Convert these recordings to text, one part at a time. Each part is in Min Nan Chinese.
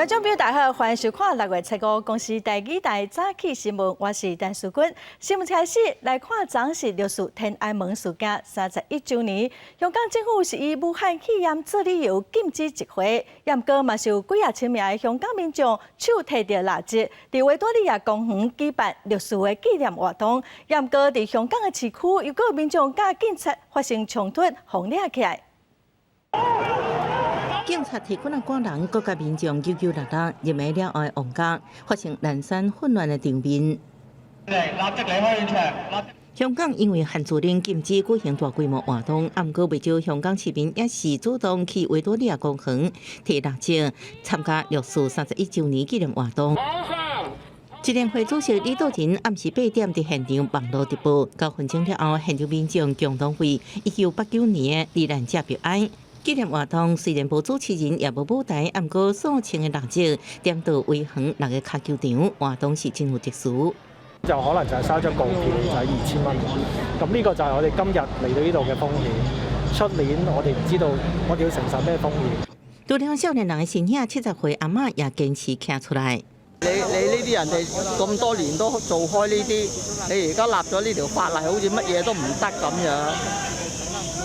觀眾朋友大家好，歡迎收看六月七號公視台語台早起新聞，我是陳淑君。新聞開始來看，昨是六四天安門事件31周年，香港政府是以武漢肺炎做理由禁止集會，毋過嘛是有幾仔千名的香港民眾手提著蠟燭，佇維多利亞公園舉辦六四的紀念活動。毋過佇香港的市區，又閣有民眾佮警察發生衝突，予掠起來。警察提棍仔趕人，閣佮民眾扭扭捏捏，入暝了後的旺角發生濫散混亂的場面。立即離開現場。香港因為限聚令禁止舉行大規模活動，毋過袂少香港市民也是主動去維多利亞公園提蠟燭參加六四31周年紀念活動。支聯會主席李卓人暗時8點佇現場網路直播，9分鐘了後，現場民眾共同為1989年的罹難者默哀。紀念活動雖然無主持人，也無舞台，毋過數千个蠟燭點到維園六個跤球場，活動是真有特殊。就可能就係嘥張告票，就係2000蚊。咁呢個就係我哋今日嚟到呢度嘅風險。出年我哋唔知道我哋要承受咩風險。除了少年人的身影，70歲阿嬤也堅持徛出來。你呢啲人哋咁多年都做開呢啲，你而家立咗呢條法例，好似乜嘢都唔得咁樣，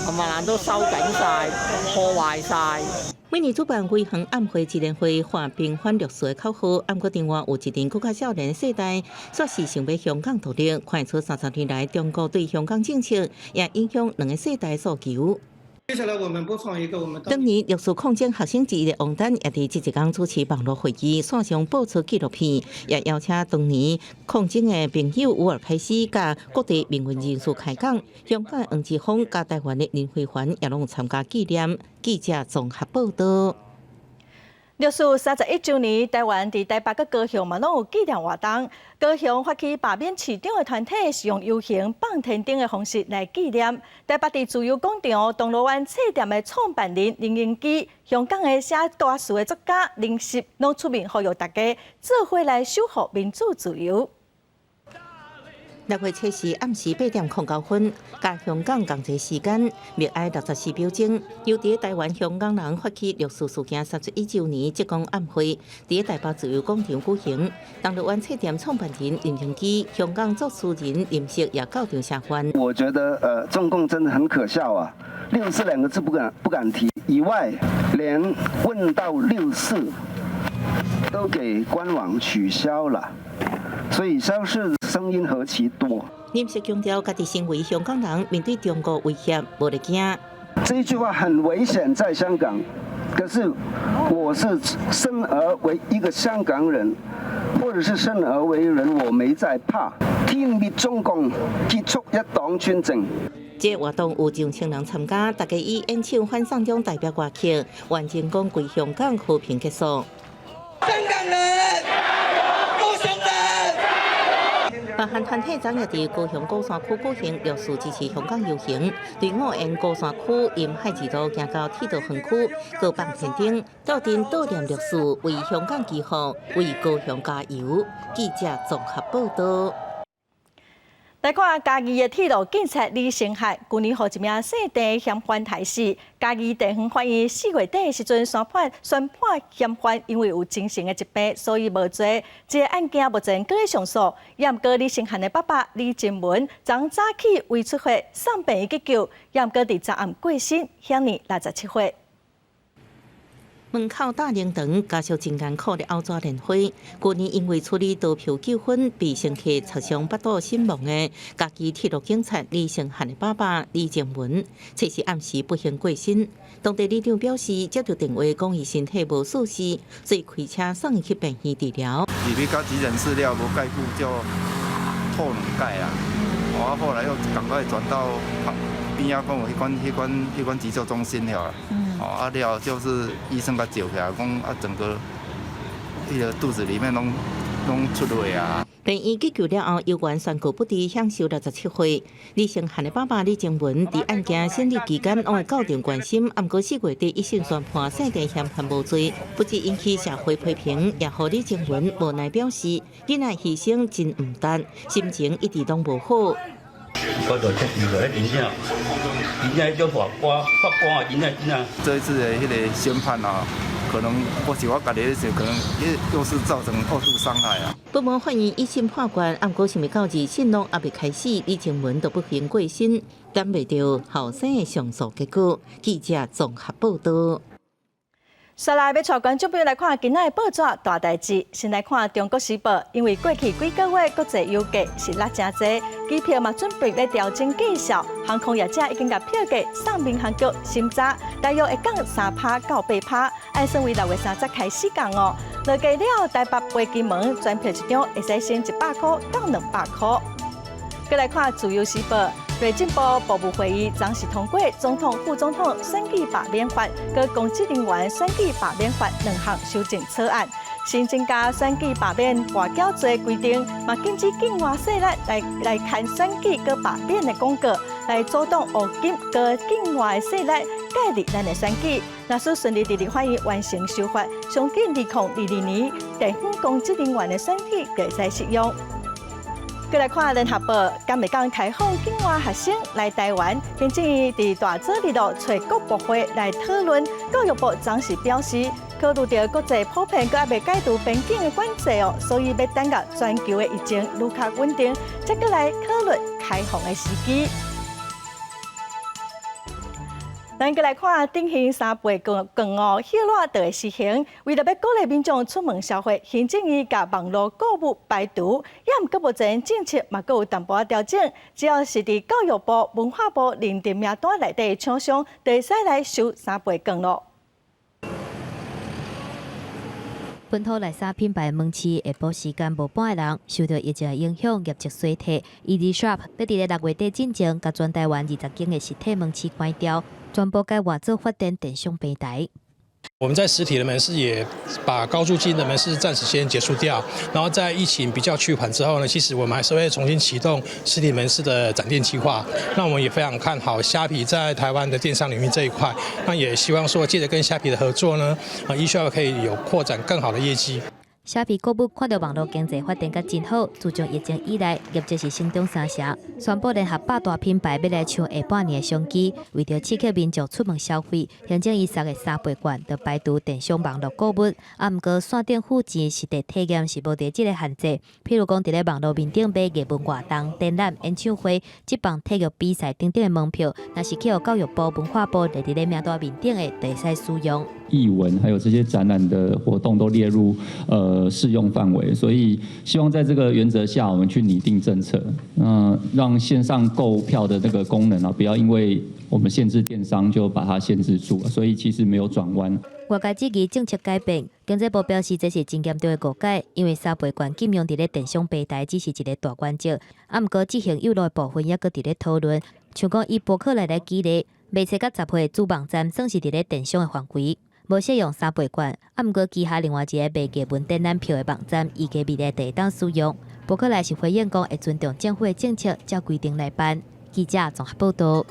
冚唪唥都收緊晒，破壞晒。每年主辦維園暗會支聯會喊平反六四的口號，毋過另外有一陣閣較少年世代，煞是想欲香港獨立。看出30年來中國對香港政策，也影響兩個世代訴求。接下來我們播放一個我們當年六四抗爭學生之一的王丹，也佇這一工主持網路會議，線上播出紀錄片，也邀請當年抗爭的朋友烏爾開始，佮各地民運人士開講。香港黃之鋒佮台灣的林飛帆也攏參加紀念。記者綜合報道。六四31周年，台灣佇台北佮高雄嘛攏有紀念活動。高雄發起罷免市長的團體是用遊行放天燈的方式來紀念。台北佇自由廣場銅鑼灣冊店的創辦人林榮基，香港的寫歌詞的作家林夕，攏出面呼籲大家做伙來守護民主自由。6月7日暗時8點09分，佮香港仝齊時間，默哀64秒鐘，由佇台灣香港人發起六四事件31周年職工暗會，佇台北自由廣場舉行。銅鑼灣冊店創辦人林榮基、香港作詞人林夕也到場聲援。我覺得，中共真的很可笑啊！六四兩個字不敢提，以外，連問到六四都給官網取消了。所以消失聲音何其多。林夕強調，家己身為香港人，面對中國威脅，無咧驚。這一句話很危險，在香港。可是我是生而為一個香港人，或者是生而為人，我沒在怕。天滅中共，結束一黨專政。這個活動有上千人參加，大家以演唱反送中代表歌曲，完成講規香港和平結束。香港人，高雄人。別項團體昨日佇高雄鼓山區舉行六四支持香港遊行，隊伍沿鼓山區沿海二路行到鐵道園區，閣放天燈，鬥陣悼念六四，為香港祈福，為高雄加油。記者綜合報道。來看嘉義的鐵路警察李成漢，舊年予一名姓鄭嫌犯刣死。嘉義地方法院4月底的時陣宣判嫌犯因為有精神的疾病，所以無罪。這個案件目前閣咧上訴。毋過李成漢的爸爸李金文，昨早起胃出血送病院急救，毋過佇昨暗過身，享年67歲。門口搭靈堂，家屬真艱苦咧拗紙蓮花。舊年因為處理投票糾紛，被乘客擦傷腹肚身亡的嘉義鐵路警察李成漢的爸爸李正文，七時暗時不幸過身。當地里長表示，接到電話講伊身體無舒適，所以開車送伊去病院治療。入去到急診室了，無蓋久就吐兩擺啊！我後來又趕快轉到邊仔講有彼款急救中心了。哦，啊了就是醫生共照起來，講啊整個彼個肚子裡面攏出血啊。病院急救了後，猶原宣告不治，享壽67歲。李成漢的爸爸李正文佇案件審理期間，攏會到場關心。毋過4月底一審宣判姓鄭嫌犯無罪，不只引起社會批評，也予李正文無奈表示，囡仔犧牲真毋值，心情一直攏無好。我就聽伊個，真正，真正彼種法官，法官啊，真正真正。這一次的彼個宣判啊，可能我是我家己咧想，可能又是造成二度傷害啊。不過法院一審判決，毋過想袂到二審攏猶未開始，李靜文就不幸過身，擋袂著後生的上訴結果。記者綜合報道。接來欲帶觀眾朋友來看今仔的報紙大代誌。先來看《中國時報》，因為過去幾個月國際油價是落誠濟，機票嘛準備欲調整價數，航空業者已經共票價送民航局審查，大約會降3趴到8趴，按算為6月30開始降哦。落價了，台北飛金門全票一張會使省100箍到200箍。閣來看《自由時報》。內政部部務會議昨時通過總統、副總統選舉罷免法，佮公職人員選舉罷免法兩項修正草案，新增加選舉罷免跋筊罪規定，嘛禁止境外勢力來來看選舉佮罷免的廣告，來阻擋烏金佮境外勢力介入咱的選舉。若是順利佇立法院完成修法，上緊2022年地方公職人員的選舉就會使適用。閣來看聯合報，敢會當開放境外學生來台灣？行政院佇大早日咯，揣國博會來討論。教育部昨時表示，考慮著國際普遍閣猶未解除邊境的管制哦，所以欲等到全球的疫情愈較穩定，才閣來考慮開放的時機。咱閣來看振興三倍券哦，歇熱就會實行。為著欲鼓勵民眾出門消費，行政院共網路購物排除，也毋過目前政策嘛，閣有淡薄仔調整。只要是佇教育部、文化部認定名單內底的廠商，就會使來收三倍券囉。本土內衫品牌門市下晡時間無半个人，受著疫情影響，業績衰退。EasyShop 欲佇咧6月底進前，共全台灣20間的實體門市關掉，全部改換做發展電商平台。我們在實體的門市也把高租金的門市暫時先結束掉，然後在疫情比較趨緩之後呢，其實我們還是會重新啟動實體門市的展店計劃。那我們也非常看好蝦皮在台灣的電商領域這一塊，那也希望說借著跟蝦皮的合作呢，啊，EShop 可以有擴展更好的業績。蝦皮購物看著網路經濟發展甲真好，自從疫情以來，業績是成長三成。宣布聯合百大品牌欲來搶下半年的商機，為著刺激民眾出門消費，行政院送的三倍券就排除電商網路購物。啊，毋過線頂付錢實地體驗是無佇這个限制。譬如講，佇咧網路面頂買藝文活動、展覽、演唱會、職棒體育比賽等等的門票，若是去予教育部、文化部列佇咧名單面頂的，就會使使用。藝文還有這些展覽的活動都列入適用範圍，所以希望在這個原則下，我們去擬定政策，讓線上購票的這個功能啊，不要因為我們限制電商就把它限制住了，所以其實沒有轉彎。外界質疑政策改變，經濟部表示這是真嚴重的誤解，因為三倍券禁用佇咧電商平台只是一个大原則，啊，毋過執行有路的部分猶閣佇咧討論，像講以博客來來舉例，賣冊甲雜貨的主網站算是佇咧電商的範圍。無適用三倍券，啊，毋過旗下另外一个賣藝文展覽票的網站，預計未來就會當使用。博客來是回應講會尊重政府的政策，照規定來辦。記者綜合報道。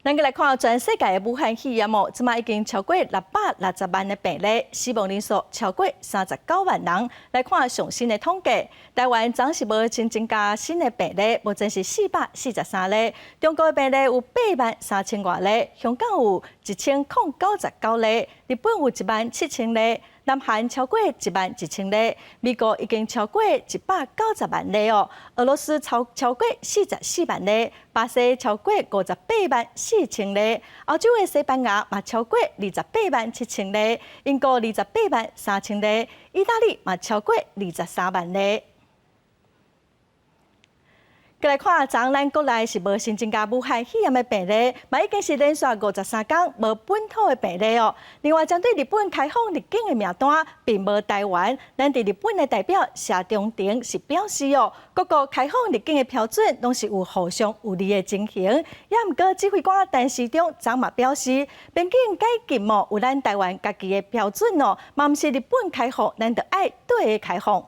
咱閣來看全世界的武漢肺炎哦，這馬已經超過660萬的病例，死亡人數超過39萬人。來看上新的統計，台灣暫時無新增加新的病例，目前是443例。中國的病例有8萬3千外例，香港有1099例，日本有1萬7千例，南韓超過1萬1千例，美國已經超過190萬例哦，俄羅斯超過44萬例，巴西超過58萬4千例，歐洲的西班牙嘛超過28萬7千例，英國28萬3千例，意大利嘛超過23萬例。閣來看，昨咱國內是無新增加武漢肺炎的病例，嘛已經是連續53工無本土的病例哦。另外，針對日本開放入境的名單，並無台灣，咱佇日本的代表謝長廷是表示哦，各國開放入境的標準攏是有互相有利的情形。也毋過指揮官陳時中昨嘛表示，邊境解禁哦，有咱台灣家己的標準哦，嘛毋是日本開放，咱就愛綴開放。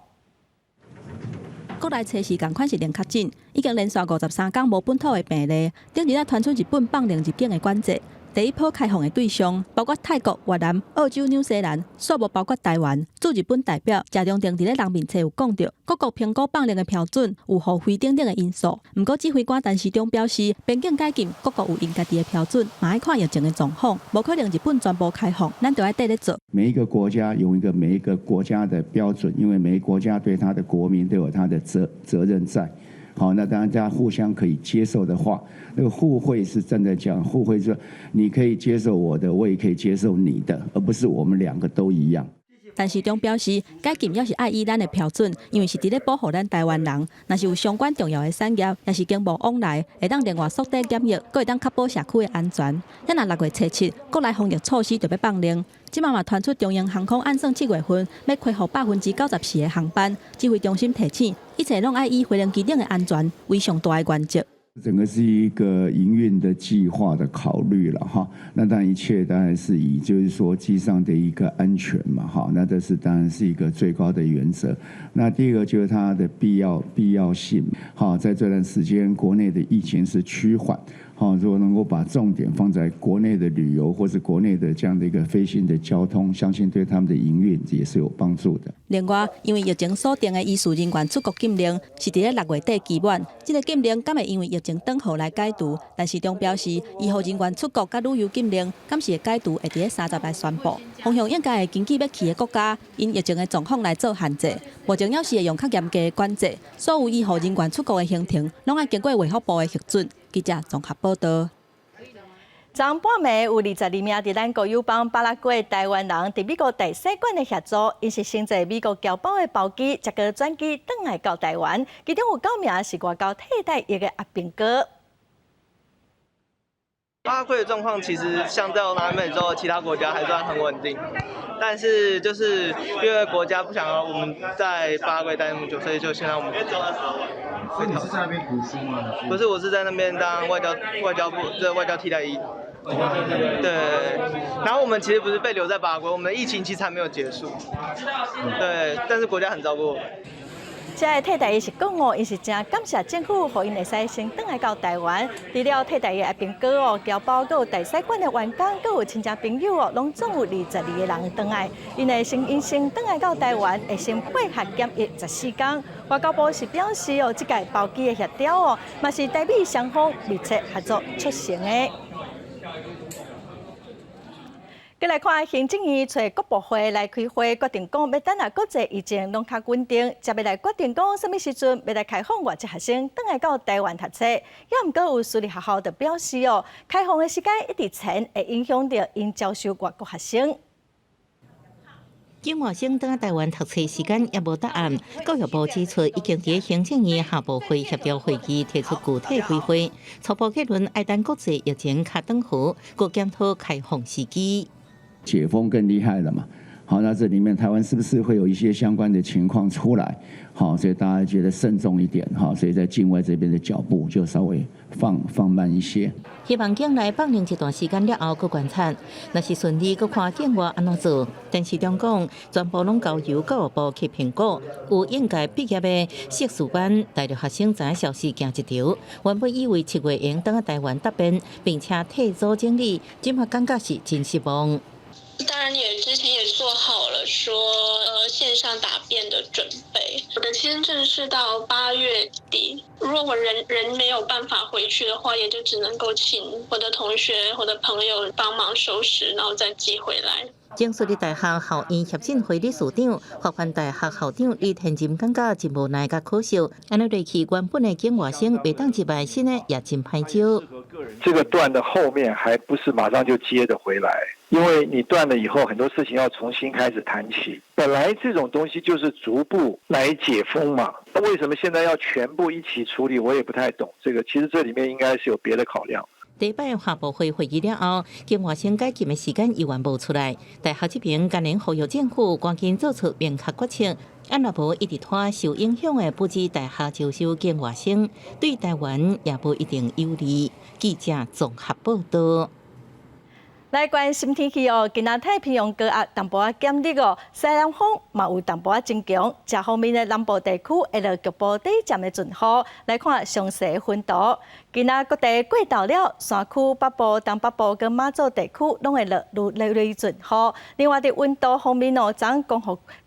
國內初時仝款是零確診，已經連續53工無本土的病例。頂日仔傳出日本放寬入境的管制，第一波開放的對象包括泰國、越南、澳洲、紐西蘭，煞無包括台灣。駐日本代表謝長廷佇咧人面冊有講著，各國評估放令的標準有予非等等的因素。毋過指揮官陳時中表示，邊境解禁，各國有𪜶家己的標準，嘛愛看疫情的狀況，無可能日本全部開放，咱就愛綴咧做。每一個國家有一個每一個國家的標準，因為每個國家對他的國民都有他的責任在。好，那當然大家互相可以接受的話，那個互惠是真的講，互惠是你可以接受我的，我也可以接受你的，而不是我們兩個都一樣。陳時中表示，解禁猶是愛以咱的標準，因為是佇咧保護咱台灣人。若是有相關重要的產業，抑是經貿往來，會當另外縮短檢疫，閣會當確保社區的安全。咱若6月初7，國內防疫措施就欲放令。這擺嘛傳出長榮航空按算7月份欲恢復94%的航班。指揮中心提醒，一切攏愛以飛行機頂的安全為上大的原則。整個是一個營運的計劃的考慮了哈，那當然一切當然是以就是說機上的一個安全嘛哈，那這是當然是一個最高的原則。那第二個就是它的必要性，哈，在這段時間國內的疫情是趨緩，哈，如果能夠把重點放在國內的旅遊或是國內的這樣的一個飛行的交通，相信對他們的營運也是有幫助的。另外，因為疫情鎖定的醫事人員出國禁令是佇咧6月底期滿，這個禁令敢會因為疫情轉好來解除？陳時中表示，醫護人員出國佮旅遊禁令，敢是會解除，會佇咧30來宣布。方向應該會根據欲去的國家，𪜶疫情的狀況來做限制。目前猶是會用較嚴格的管制，所有醫護人員出國的行程，攏愛經過衛福部的核准。記者綜合報道。昨半暝有22名佇咱國友邦巴拉圭台灣人，佇美國大使館的協助，𪜶是乘坐美國僑胞的包機，才閣轉機轉來到台灣。其中有九名是外交替代役的阿兵哥。巴拉圭的狀況其實相較南美洲其他國家還算很穩定，但是就是因為國家不想要我們在巴拉圭待那麼久，所以就先讓我們。所以你是在那邊讀書嗎？不是，我是在那邊當外交部這外交替代役。對，然後我們其實不是被留在巴拉圭，我們的疫情其實還沒有結束。對，但是國家很照顧我們。這个替代役是講哦，𪜶是誠感謝政府，予𪜶會使先轉來到台灣。除了替代役阿兵哥哦，僑胞，閣有大使館的員工，閣有親戚朋友哦，攏總有22個人轉來。𪜶會先𪜶先轉來到台灣，會先配合檢疫14天。外交部是表示哦，這屆包機的協調哦，嘛是台美雙方密切合作促成的。閣來看行政院揣國部會來開會，決定講欲等啊國際疫情攏較穩定，才欲來決定講啥物時陣欲來開放外籍學生轉來到台灣讀冊。也毋過有私立學校就表示哦，開放的時間一直延，會影響著𪜶招收外國學生。境外生轉來台灣讀冊時間猶無答案，教育部指出，已經佇行政院下部會協調會議提出具體規劃，初步結論愛等國際疫情較轉好，閣檢討開放時機。解封更厲害了嘛？好，那這裡面台灣是不是會有一些相關的情況出來？好，所以大家覺得慎重一點，哈，所以在境外這邊的腳步就稍微放慢一些。希望境內放令一段時間了後，閣觀察，若是順利，閣看境外按怎做。陳時中講，全部攏交由教育部去評估。有應屆畢業的碩士班大陸學生知影消息驚一跳，原本以為7月會轉來台灣答辯，並且替組整理，這馬感覺是真失望。當然，也之前也做好了說，線上答辯的準備。我的簽證是到8月底，如果我人沒有辦法回去的話，也就只能夠請我的同學或者朋友幫忙收拾，然後再寄回來。前私立大學校院協進會理事長、法范大學校長李天任感覺真無奈佮可惜，按呢落去原本的境外生袂當入來，新的也真歹招。這個斷的後面還不是馬上就接得回來，因為你斷了以後，很多事情要重新開始談起。本來這種東西就是逐步來解封嘛，那為什麼現在要全部一起處理？我也不太懂。這個其實這裡面應該是有別的考量。第擺下部會會議了後，境外生解禁的時間猶原無出來。大學這邊今年呼籲政府趕緊做出明確決策，按若無一直拖，受影響的不止大學招收境外生，對台灣也無一定有利。記者綜合報道。來關心天氣哦，今仔太平洋高壓淡薄仔減弱哦，西南風嘛有淡薄仔增強，這方面的南部地區會落局部短暫的陣雨。來看詳細分圖，今仔各地過晝了，山區北部、東北部佮馬祖地區攏會落雷雷陣雨。另外，佇溫度方面哦，昨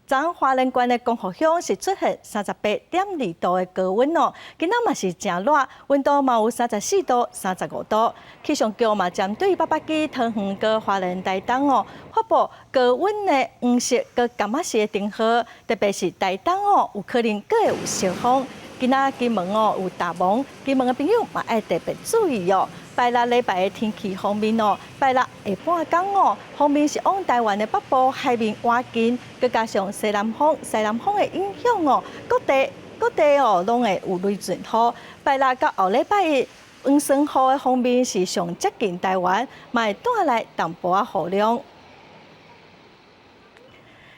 昨花蓮縣的光復鄉是出現38.2度的高溫哦，今仔嘛是誠熱，溫度嘛有34度、35度。氣象局嘛針對八百基、桃園、佮花蓮、台東哦，發布高溫的黃色佮柑仔色的燈號，特別是台東哦，有可能閣會有燒風。今仔金門哦有大霧，金門的朋友嘛愛特別注意哦。拜六禮拜的天氣方面哦，拜六下半工哦，鋒面是往台灣的北部海面倚近，閣加上西南風，西南風的影響哦，各地各地哦攏會有雷陣雨。拜六到後禮拜一，黃酸雨的鋒面是上接近台灣，嘛會帶來淡薄仔雨量。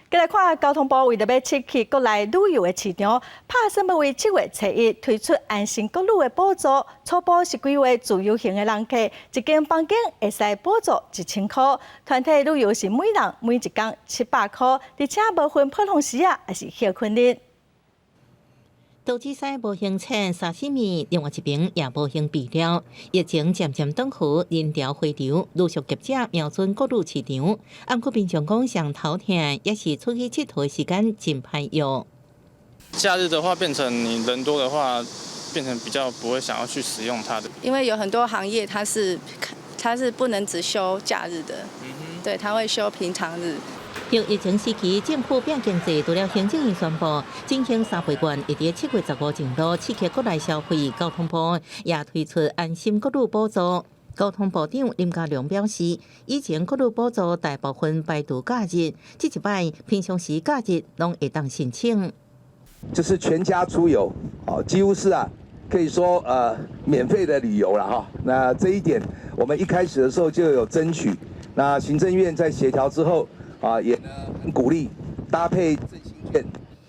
繼來看交通部為著欲刺激國內旅遊的市場，拍算欲為7月初1推出安心國旅的補助，初步是規劃自由行的人客，一間房間會使補助1000箍，團體旅遊是每人每一工700箍，而且無分普通時仔抑是歇睏日。投資西無閒錢沙西米，另外一邊也無閒備料。疫情漸漸轉好，人潮回流，陸續業者瞄準國旅市場。毋過民眾講，上頭疼，抑是出去𨑨迌的時間真歹約。假日的話，變成你人多的話，變成比較不會想要去使用它的。因為有很多行業，它是不能只休假日的，對，它會休平常日。疫情時期，政府拼經濟，除了行政院宣布振興三倍券，會佇7月15上路刺激國內消費。交通部也推出安心國旅補助。交通部長林佳龍表示，以前國旅補助大部分排除假日，這一擺平常時假日攏會當申請。就是全家出遊，哦，幾乎是啊，可以說免費的旅遊了哈。那這一點，我們一開始的時候就有爭取，那行政院在協調之後。啊，也很鼓勵搭配振興券。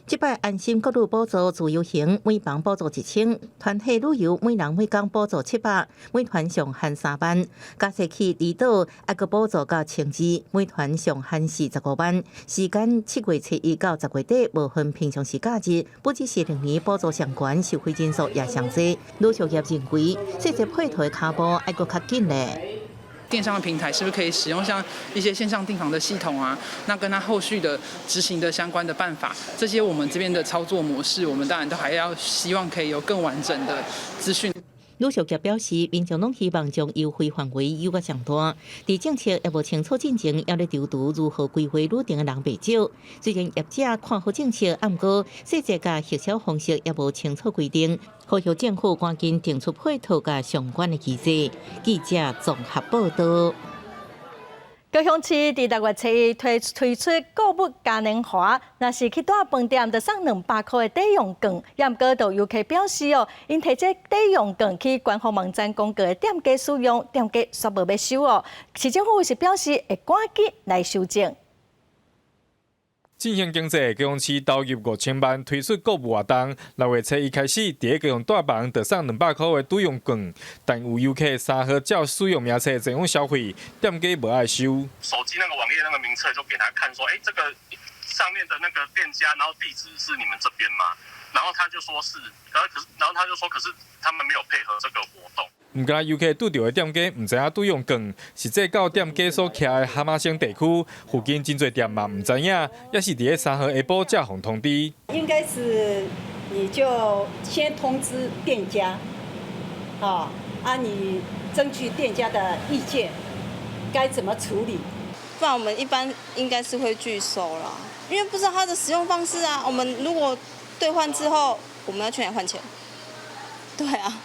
這擺安心國旅補助自由行，每房補助1000；團體旅遊每人每工補助700，每團上限3萬。加設去離島，猶閣補助到1200，每團上限45萬。時間7月初1到10月底，無分平常時假日，不只是兩年補助上懸，受惠人數也上濟。旅宿業認為，細節配套的跤步愛閣較緊咧。電商的平台是不是可以使用像一些線上訂房的系統啊？那跟他後續的執行的相關的辦法，這些我們這邊的操作模式，我們當然都還要希望可以有更完整的資訊。旅宿業表示，民眾攏希望將優惠範圍優較上大，佇政策猶無清楚進前，猶咧躊躇如何規劃旅程的人袂少。雖然業者看好政策，毋過細節佮核銷方式猶無清楚規定，呼籲政府趕緊定出配套佮相關的機制。記者綜合報道。高雄市佇6月初1推出購物嘉年華，若是去蹛飯店，就送200箍的抵用券。也毋過，就遊客表示哦，𪜶提這抵用券去官方網站公告的店家使用，店家煞無欲收哦。市政府是表示會趕緊來修正。振興經濟，高雄市投入5000萬推出購物活動。6月初1開始，佇高雄大房就送200箍的抵用券，但有遊客3號照使用名冊前往消費，店家無愛收。手機那個網頁那個名冊就給他看，說：欸，這個上面的那個店家，然後地址是你們這邊嗎？然後他就說是，然後可是，然後他就說，可是他們沒有配合這個活動。毋過遊客拄著的店家毋知影抵用券，實際到店家所徛的哈瑪星地區附近真濟店嘛毋知影，抑是佇咧3號下晡才予通知。應該是你就先通知店家，啊，你爭取店家的意見，該怎麼處理？不然我們一般應該是會拒收啦，因為不知道它的使用方式啊。我們如果兌換之後，我們要去哪換錢？對啊。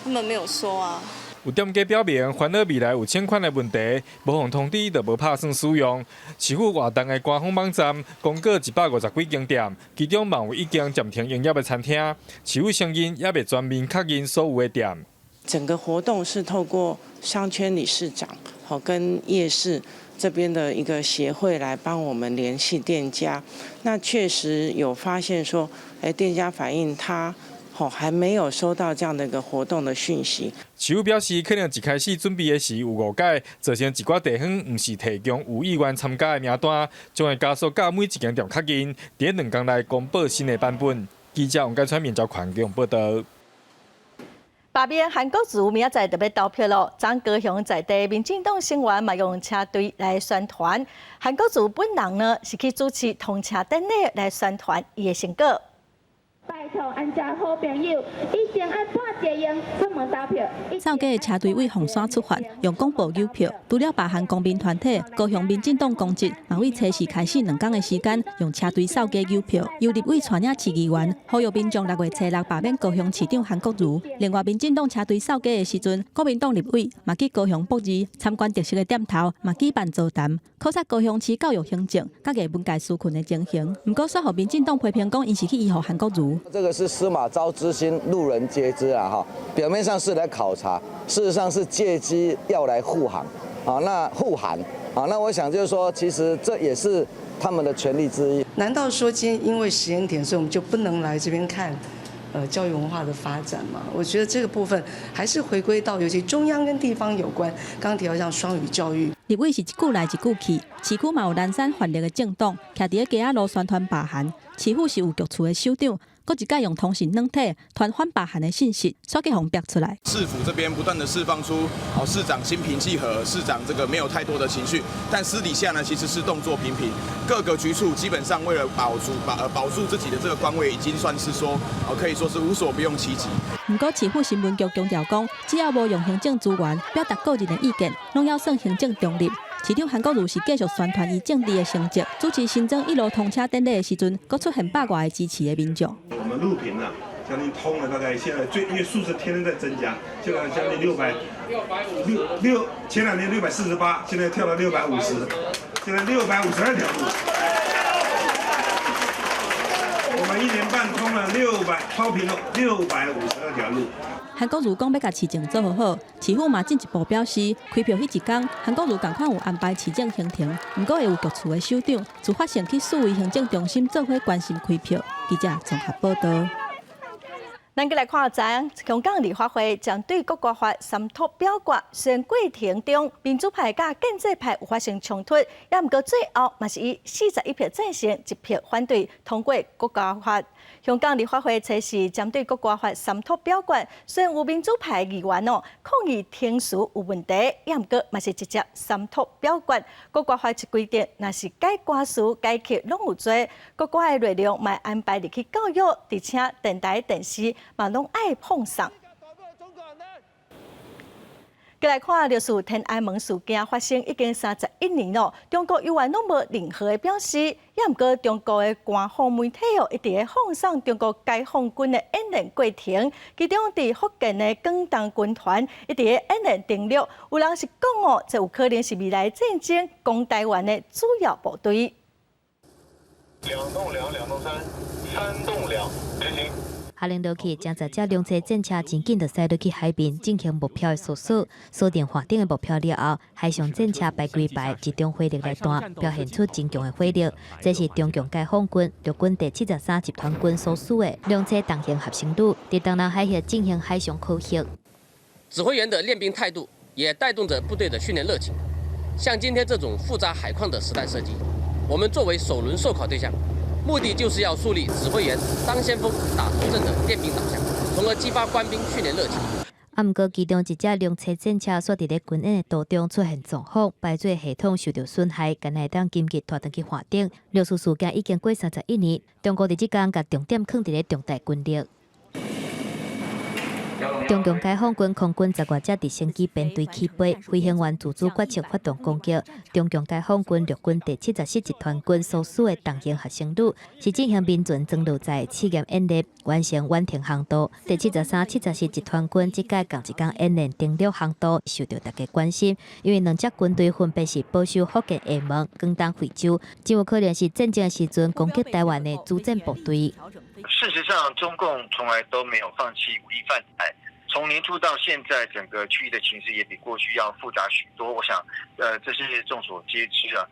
他們沒有說啊。有店家表明，煩惱未來有請款的問題，無予通知就無拍算使用。市府活動的官方網站公告150幾間店，其中嘛有已經暫停營業的餐廳。市府承認猶未全面確認所有的店。整個活動是透過商圈理事長，好跟夜市這邊的一個協會來幫我們聯繫店家。那確實有發現說，店家反映他。吼還沒有收到這樣的一個活動的訊息。市府表示，可能一開始準備的時有誤解，造成一寡地方毋是提供有意願參加的名單，將會加速佮每一間店確認，佇2工內公布新的版本。記者王改川、面交環境報道。罷免韓國瑜明仔載就欲投票囉，昨高雄在地民進黨成員嘛用車隊來宣傳。韓國瑜本人呢是去主持通車典禮來宣傳伊的成果。拜託，恁遮好朋友，一定愛半截用出門投票。掃街的車隊對鳳山出發，用廣播誘票。除了罷韓公民團體，高雄民進黨公職，嘛對初四開始2工的時間，用車隊掃街誘票。由立委帶領市議員，呼籲民眾6月初6罷免高雄市長韓國瑜。另外，民進黨車隊掃街的時陣，國民黨立委嘛去高雄駁二參觀特色的店頭，嘛舉辦座談，考察高雄市教育行政佮藝文界紓困的情形。毋過，煞予民進黨批評講，𪜶是去依附韓國瑜。這個是司馬昭之心，路人皆知啊！哈，表面上是來考察，事實上是借機要來護航啊。那護韓啊，那我想就是說，其實這也是他們的權利之一。難道說今天因為時間點，所以我們就不能來這邊看，教育文化的發展嗎？我覺得這個部分還是回歸到，尤其中央跟地方有關。剛剛提到像雙語教育，立委是一句來一句去，市區嘛有藍山泛綠的政黨，徛佇咧街仔路宣傳罷韓，市府是有局處的首長，閣一擺用通訊軟體傳反罷韓的信息，煞去予逼出來。市府這邊不斷的釋放出，哦，市長心平氣和，市長這個沒有太多的情緒，但私底下呢，其實是動作頻頻，各個局處基本上為了保住自己的這個官位，已經算是說，哦，可以說是無所不用其極。毋過市府新聞局強調講，只要無用行政資源表達個人的意見，攏猶算行政中立。市長韓國瑜是繼續宣傳伊政治的成績，主持新莊一路通車典禮的時陣，閣出現百外个支持的民眾。我們路平啊，將近通了大概現在最，因為數字天天在增加，現在將近606六，前兩天648，現在跳到六百五十，現在652條路。我們一年半通了六百，超平了652條路。韓國瑜講欲共市政做予好，市府嘛進一步表示，開票彼一工，韓國瑜仝款有安排市政行程，毋過會有局處的首長自發性去四維行政中心做伙關心開票。記者綜合報道。咱閣來看昨香港立法會針對國歌法三讀表決，雖然過程中民主派佮建制派有發生衝突，也毋過最後嘛是以41票贊成、1票反對通過國歌法。香港立法會初四針對國歌法三讀表決，雖然有民主派議員哦抗議程序有問題，也毋過嘛是直接三讀表決。國歌法一規定，若是改歌詞、改曲攏有罪。國歌的內容嘛安排入去教育，而且電台、電視嘛攏愛放送。閣來看，就是天安門事件發生已經31年咯，中國猶原攏無任何的表示，也毋過中國的官方媒體哦，一直咧放送中國解放軍的演練過程，其中佇福建的廣東軍團一直咧演練登陸，有人是講哦，這有可能是未來戰爭攻台灣的主要部隊。2動2，2動3，3動2，執行。下令落去，將十隻兩棲戰車真緊就駛落去海面進行目標的搜索，鎖定劃定的目標了後，海上戰車排幾排集中火力來彈，表現出真強的火力。這是中共解放軍陸軍第73集團軍所屬的兩棲重型合成旅，佇東南海域進行海上考核。指揮員的練兵態度，也帶動着部隊的訓練熱情。像今天這種複雜海況的實彈射擊，我們作為首輪受考對象。目的就是要樹立指揮員當先鋒、打頭陣的練兵導向，從而激發官兵訓練熱情。啊，毋過其中一隻兩棲戰車煞佇咧軍演的途中出現狀況，排水系統受著損害，干焦會當緊急拖轉去岸頂。六四事件已經過31年，中國佇這工共重點囥佇咧壯大軍力。中共解放軍空軍十外隻直升機編隊起飛，飛行員自主決策發動攻擊。中共解放軍陸軍第74集團軍所屬的重型合成旅是進行民船裝落載試驗演練，完成遠程航渡。第73、74集團軍這屆仝一工演練登陸航渡，受著大家關心，因為兩隻軍隊分別是保守福建廈門、廣東惠州，真有可能是戰爭時陣攻擊台灣的主戰部隊。事實上，中共從來都沒有放棄武力犯台。從年初到現在，整個區域的情勢也比過去要複雜許多。我想，這是眾所皆知啊。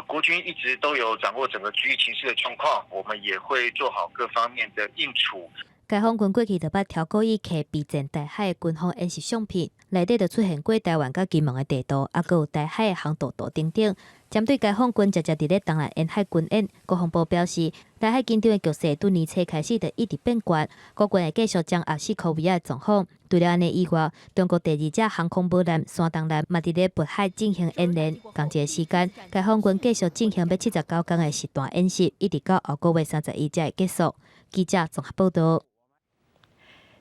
國軍一直都有掌握整個區域情勢的狀況，我們也會做好各方面的應處。解放軍過去就捌超故意摕備戰台海的軍方演習相片，內底就出現過台灣佮金門的地圖，猶閣有台海的航道圖等等。針對解放軍常常佇咧東南沿海軍演，國防部表示，台海緊張的局勢對年初開始就一直變懸，國軍會繼續掌握四箍圍仔的狀況。除了按呢以外，中國第二隻航空母艦山東艦嘛佇咧渤海進行演練。仝一个時間，解放軍繼續進行欲79工的實彈演習，一直到後個月31才會結束。記者綜合報道。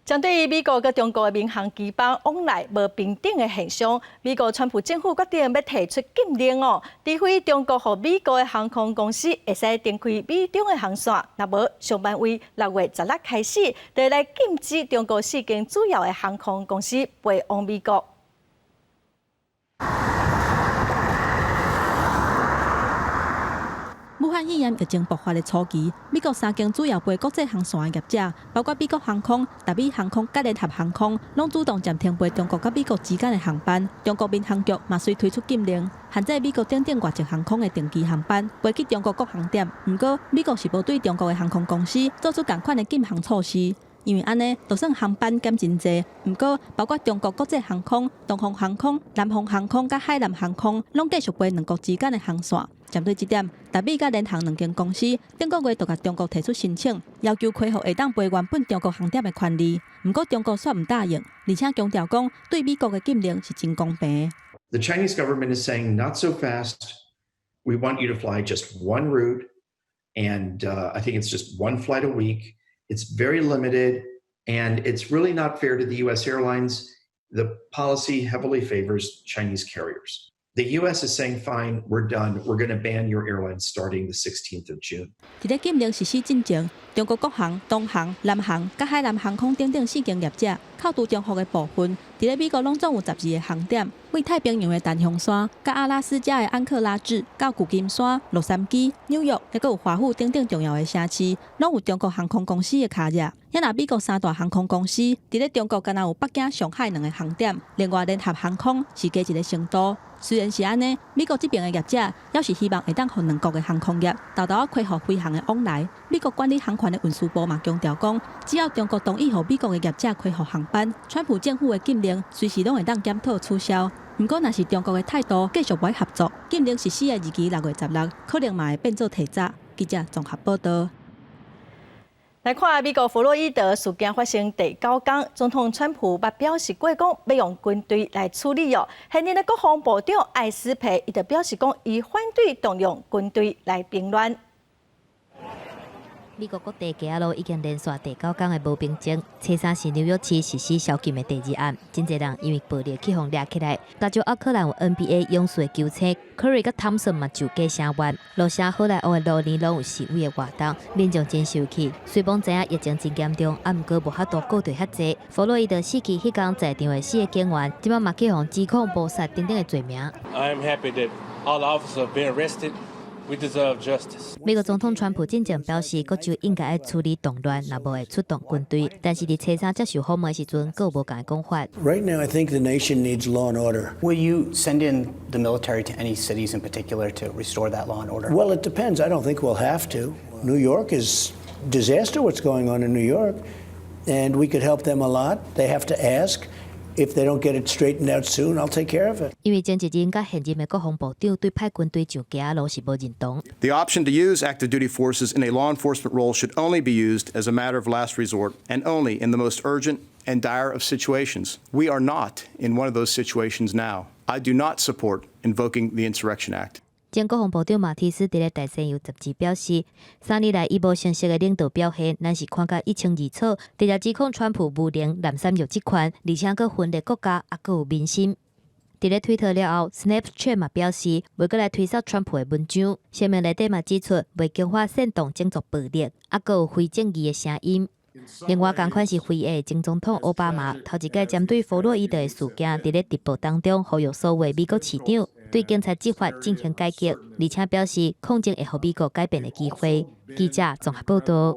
針對美國佮中國的民航機班往來無平等的現象，美國川普政府決定欲提出禁令哦，除非中國予美國的航空公司會使重開美中的航線，若無上慢為6月16開始，就來禁止中國四間主要的航空公司飛往美國。武漢肺炎疫情爆發的初期，美國三間主要飛國際航線的業者，包括美國航空、達美航空、佮聯合航空，攏主動暫停飛中國佮美國之間的航班。中國民航局嘛隨推出禁令，限制美國等等外籍航空的定期航班飛去中國各航點。毋過，美國是無對中國的航空公司做出仝款的禁航措施。因為按呢，就算航班減真濟，毋過包括中國國際航空、東方航空、南方航空佮海南航空，攏繼續飛兩國之間的航線。針對這點，達美佮聯航兩間公司頂個月就共中國提出申請，要求恢復會當飛原本中國航點的權利。毋過中國煞毋答應，而且強調講對美國的禁令是真公平。 The Chinese government is saying not so fast. We want you to fly just one route, and I think it's just one flight a week. It's very limited, and it's really not fair to the U.S. airlines. The policy heavily favors Chinese carriers. The U.S. is saying, fine, we're done. We're going to ban your airlines starting the 16th of June. 佇咧禁令實施進前，中國國航、東航、南航、佮海南航空等等四間業者，扣除中國的部分，佇咧美國攏總有12個航點，位太平洋的檀香山、佮阿拉斯加的安克拉治，到舊金山、洛杉磯、紐約，猶閣有華府等等重要的城市，攏有中國航空公司的跤跡。也若美國三大航空公司，佇咧中國敢若有北京、上海兩个航點，另外聯合航空是加一个成都。雖然是按呢，美國這邊的業者猶是希望會當予兩國的航空業沓沓仔恢復飛航的往來。美國管理航權的運輸部嘛強調講，只要中國同意予美國的業者恢復航班，川普政府的禁令隨時攏會當檢討取消。毋過，若是中國的態度繼續無愛合作，禁令實施的日期6月16，可能嘛會變做提早。記者綜合報道。來看美國弗洛伊德事件發生第九工，總統川普捌表示過講欲用軍隊來處理哦。現任的國防部長艾斯培伊就表示講，伊反對動用軍隊來平亂。美國各地街仔路已經連續第九工的無平靜。初三是紐約市實施宵禁的第二暗，真濟人因為暴力去予掠起來。加州奧克蘭有 NBA 勇士的球星 Curry 佮湯森嘛受假聲援。洛城好萊塢的路年攏有示威的活動，民眾真受氣。雖罔知影疫情真嚴重，啊毋過無法度顧著遐濟。弗洛伊德死去彼工在場的四个警員，這擺嘛去予指控謀殺等等的罪名。 I am happy that all the officers have been arrested. We deserve justice. 美國總統川普進前表示，各州應該愛處理動亂，若無會出動軍隊。但是佇初三接受訪問時陣，閣無仝的講法。 Right now, I think the nation needs law and order. Will you send in the military to any cities in particular to restore that law and order? Well, it depends. I don't think we'll have to. New York is disaster what's going on in New York, and we could help them a lot. They have to ask. If they don't get it straightened out soon, I'll take care of it. 因為前一任佮現任的國防部長對派軍隊上街仔路是無認同。 The option to use active duty forces in a law enforcement role should only be used as a matter of last resort and only in the most urgent and dire of situations. We are not in one of those situations now. I do not support invoking the Insurrection Act. 前國防部長馬蒂斯佇咧大西洋雜誌表示，3年來伊無成熟的領導表現，咱是看甲一清二楚。直接指控川普無能、濫用職權，而且閣分裂國家，猶閣有民心。佇咧推特了後，Snapchat 嘛表示，袂閣來推送川普的文章。聲明內底嘛指出，袂強化煽動種族暴力，猶閣有非正義的聲音。另外，仝款是非裔的前總統奧巴馬，頭一擺針對弗洛伊德的事件，佇咧直播當中呼籲所有美國市長對警察執法進行改革，而且表示抗爭會予美國改變的機會。記者綜合報道。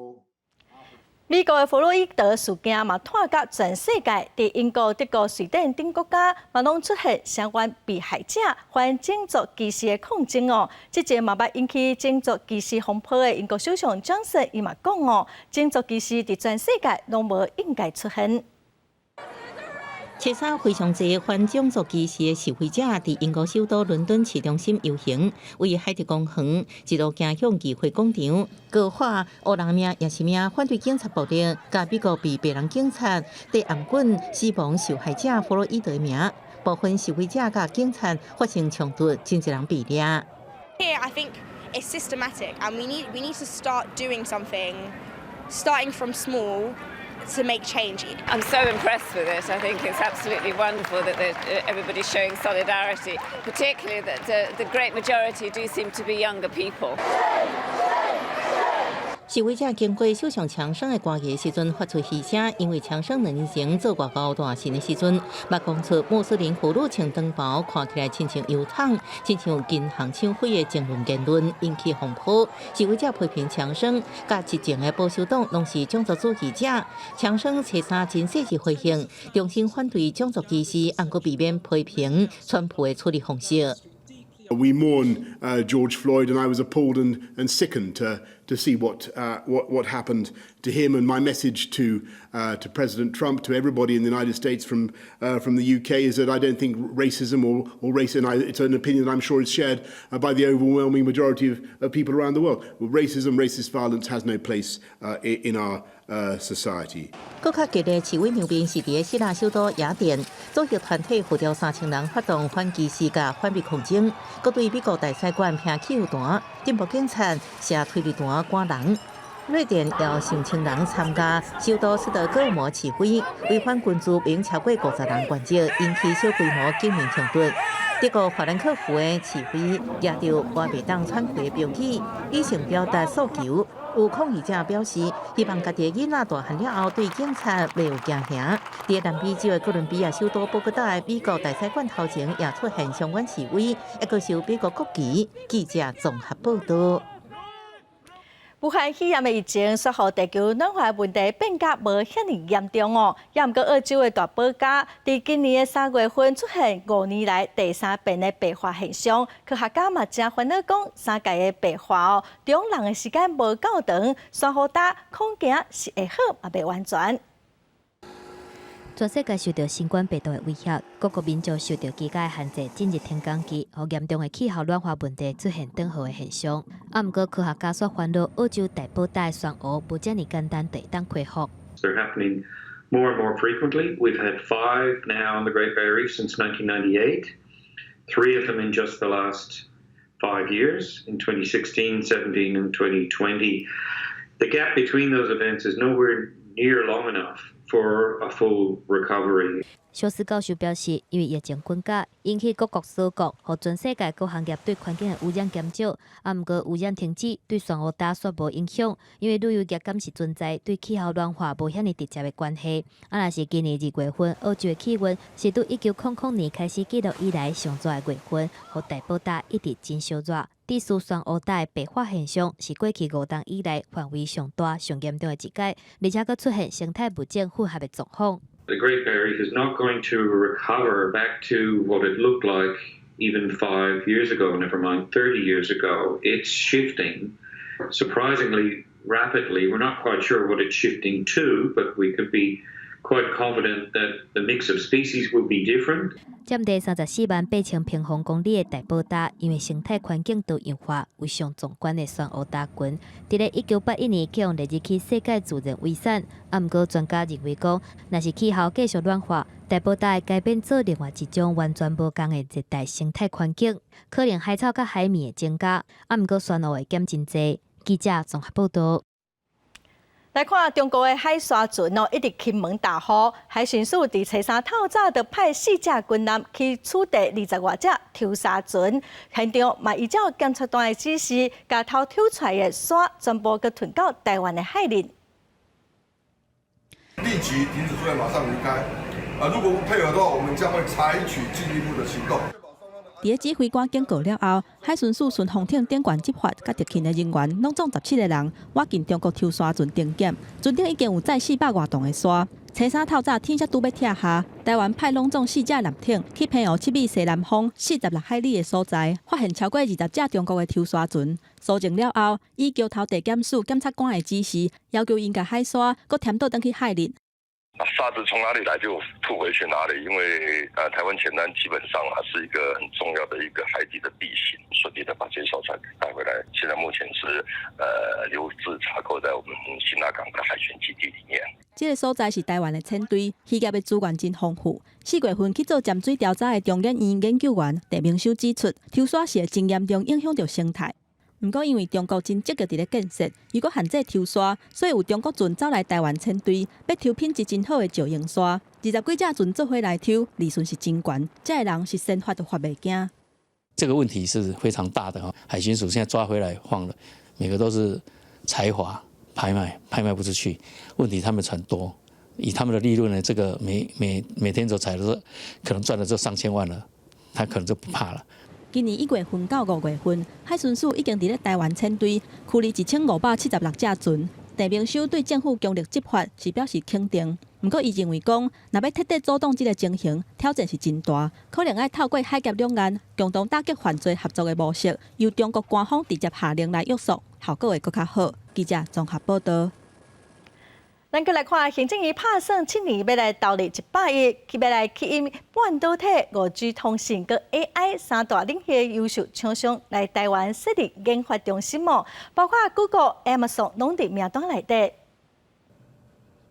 美國的弗洛伊德事件嘛，拖甲全世界，佇英國、德國、瑞典等國家嘛，攏出現聲援被害者反種族歧視的抗爭哦。這前嘛捌引起種族歧視風波的英國首相強森，伊嘛講哦，種族歧視佇全世界攏無應該出現。初三非常濟反種族歧視的示威者佇英國首都倫敦市中心遊行，為海德公園一路行向議會廣場，高喊烏人命也是命，反對警察暴力，佮美國被白人警察提頷棍死亡受害者弗洛伊德的名。部分示威者佮警察發生衝突，真濟人被掠。 Here, I think it's systematic, and we need to start doing something, starting from small, to make change. I'm so impressed with it. I think it's absolutely wonderful that everybody's showing solidarity, particularly that the great majority do seem to be younger people. 示威者經過首相強生的官邸時陣，發出噓聲，因為強生兩年前做外交大臣的時陣，捌講出穆斯林婦女穿長袍看起來親像油桶，親像銀行搶匪的爭論言論，引起風波。示威者批評強生佮執政的保守黨攏是種族主義者。強生初三真細緻回應，重新反對種族歧視，毋過避免批評川普的處理方式。 We mourn George Floyd, and I was appalled and sickened to see what happened to him. And my message to President Trump, to everybody in the United States from the UK, is that I don't think racism or race, and it's an opinion that I'm sure is shared by the overwhelming majority of people around the world. Racism, racist violence has no place in our society. 閣較激烈示威場面是佇希臘首都雅典，組織團體號召3000人發動反歧視佮反美抗爭，閣對美國大使館擲汽油彈，鎮暴警察射催淚彈趕人。瑞典有上千人參加首都斯德哥爾摩示威，違反軍事並超過50人懸職，引起小規模警民衝突。德國法蘭克福的示威，舉著我袂當喘氣的標語，理性表達訴求。有抗議者表示，希望家己的囡仔大漢了後對警察袂有驚嚇。佇南美洲的哥倫比亞首都波哥大的美國大使館頭前也出現相關示威，抑閣收美國國旗。記者綜合報道。武漢肺炎的疫情，煞予地球暖化問題變甲無遐爾嚴重哦。也毋過澳洲的大堡礁，佇今年的3月份出現5年來第三遍的白化現象。科學家嘛誠煩惱講，三屆的白化哦，中人的時間無夠長，珊瑚礁恐驚是會好，嘛袂完全。全世界受著新冠病毒的威脅，各國民眾受著居家的限制，進入停工期，予嚴重的氣候暖化問題出現轉好的現象。啊，毋過科學家煞煩惱，澳洲大堡礁的珊瑚無遮爾簡單就會當恢復。 They're happening more and more frequently. We've had five now on the Great Barrier Reef since 1998, three of them in just the last 5 years, in 2016, 17, and 2020. The gap between those events is nowhere near long enough for a full recovery. 蕭斯教授表示，因為疫情滾加，引起各國鎖國，予全世界各行業對環境的污染減少。啊，毋過污染停止對珊瑚礁煞無影響，因為旅遊業敢是存在對氣候暖化無遐爾直接的關係。啊，若是今年2月份，澳洲的氣溫是對1900年開始記錄以來上熱的月份，予大堡礁一直真燒熱。致使珊瑚礁的白化現象是過去5冬以來範圍上大、上嚴重的一屆，而且閣出現生態物種混合的狀況。 The Great Barrier Reef is not going to recover back to what it looked like even 5 years ago, never mind 30 years ago. It's shifting surprisingly rapidly. We're not quite sure what it's shifting to, but we could be quite confident that the mix of species will be different. 佔地34萬8千平方公里的大堡礁，因為生態環境多樣化，為上壯觀的珊瑚礁群。佇咧1981年，去予列入去世界自然遺產。啊，毋過專家認為講，若是氣候繼續暖化，大堡礁會改變做另外一種完全無仝的熱帶生態環境，可能海草佮海綿會增加。啊，毋過珊瑚會減真濟。記者綜合報道。來看中國的海沙船哦，一直侵門踏戶，海巡署佇初三透早就派四隻軍艦去處罰20外隻抽沙船，現場嘛依照檢測站的指示，共偷抽出來的沙全部閣運到台灣的海裡。立即停止作業，馬上離開。啊，如果不配合的話，我們將會採取進一步的行動。佇咧指揮官警告了後，海巡署巡防艇頂懸執法佮特勤的人員，攏總17個人，倚近中國抽沙船定檢，船頂已經有載400外噸的沙。初三透早天才拄欲拆下，台灣派攏總四隻艦艇去澎湖七尾西南方46海里的所在，發現超過20隻中國的抽沙船。搜證了後，以橋頭地檢署檢察官的指示，要求𪜶共海沙閣填倒轉去海裡。那沙子從哪裡來就吐回去哪裡，因為台灣淺灘基本上啊是一個很重要的一個海底的地形，順利的把這些小船帶回來。現在目前是留置查扣在我們新大港的海巡基地裡面。這个所在是台灣的淺堆，漁業的資源真豐富。4月份去做潛水調查的中研院研究員鄭明修指出，抽沙是會真嚴重影響著生態。毋過因為中國真積極佇咧建設，又閣限制抽沙，所以有中國船走來台灣淺堆，欲抽品質真好的石英沙。20幾隻船做伙來抽，利潤是真懸，遮的人是先發都發袂驚。這個問題是非常大的哈，海巡署現在抓回來放了，每個都是財華拍賣，拍賣不出去。問題他們船多，以他們的利潤呢，這個每天都採了，可能賺了就上千萬了，他可能就不怕了。今年1月份到5月份，海巡署已經佇咧台灣淺堆驅離1576隻船。鄭明修對政府強力執法是表示肯定，毋過伊認為講，若欲徹底阻擋這个情形，挑戰是真大，可能愛透過海峽兩岸共同打擊犯罪合作的模式，由中國官方直接下令來約束，效果會閣較好。記者綜合報道。咱閣來看，行政院拍算7年欲來投入100億，去欲來吸引半導體、5G 通信佮 AI 三大領域的優秀廠商來台灣設立研發中心哦，包括 Google、Amazon 攏佇名單內底。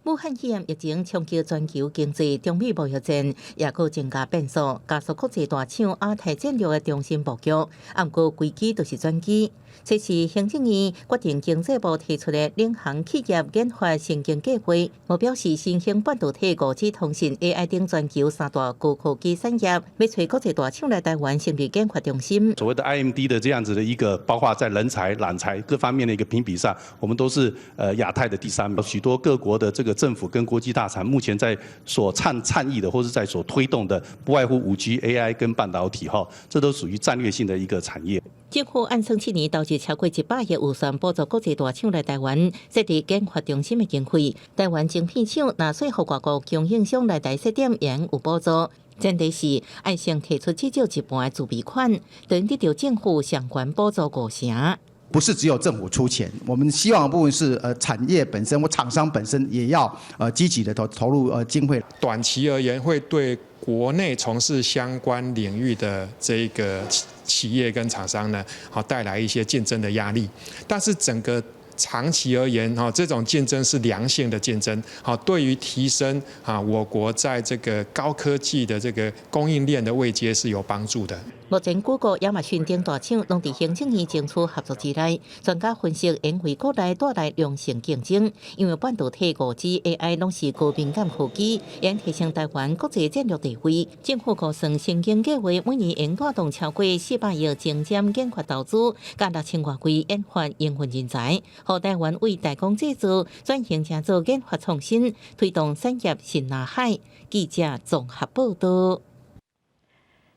武漢肺炎疫情衝擊全球經濟，中美貿易戰也閣增加變數，加速國際大廠亞太戰略的重新布局。毋過危機就是轉機。這是行政院決定經濟部提出的領航企業研發先進計劃，目標是新興半導體、5G 通信、AI 等全球三大高科技產業，欲揣國際大廠來台灣成立研發中心。所謂的 IMD 的這樣子的一個，包括在人才、攬才各方面的一個評比上，我們都是亞太的第三名。許多各國的這個政府跟國際大廠目前在所倡議的，或是在所推動的，不外乎5G、AI 跟半導體，哈，這都屬於戰略性的一個產業。政府按算7年投入超過100億預算，補助國際大廠來台灣設立研發中心的經費。台灣晶片廠若說服外國供應商來台設點，也有補助。前提是愛先提出至少一半的自備款，等得到政府相關補助五成。不是只有政府出錢，我們希望的部分是產業本身或廠商本身也要積極的投入經費。短期而言，會對國內從事相關領域的這個企業跟廠商呢，好帶來一些競爭的壓力。但是整個長期而言，哈，這種競爭是良性的競爭，好，對於提升啊我國在這個高科技的這個供應鏈的位階是有幫助的。目前，谷歌、亞馬遜等大廠攏佇行政院爭取合作之內。專家分析，會為國內帶來良性競爭，因為半導體、5G、AI 攏是高敏感科技，會提升台灣國際戰略地位。政府估算，先進計劃每年會帶動超過400億前瞻研發投資，佮6000外位研發營運人才，予台灣為代工製造轉型成做研發創新，推動產業新藍海。記者綜合報道。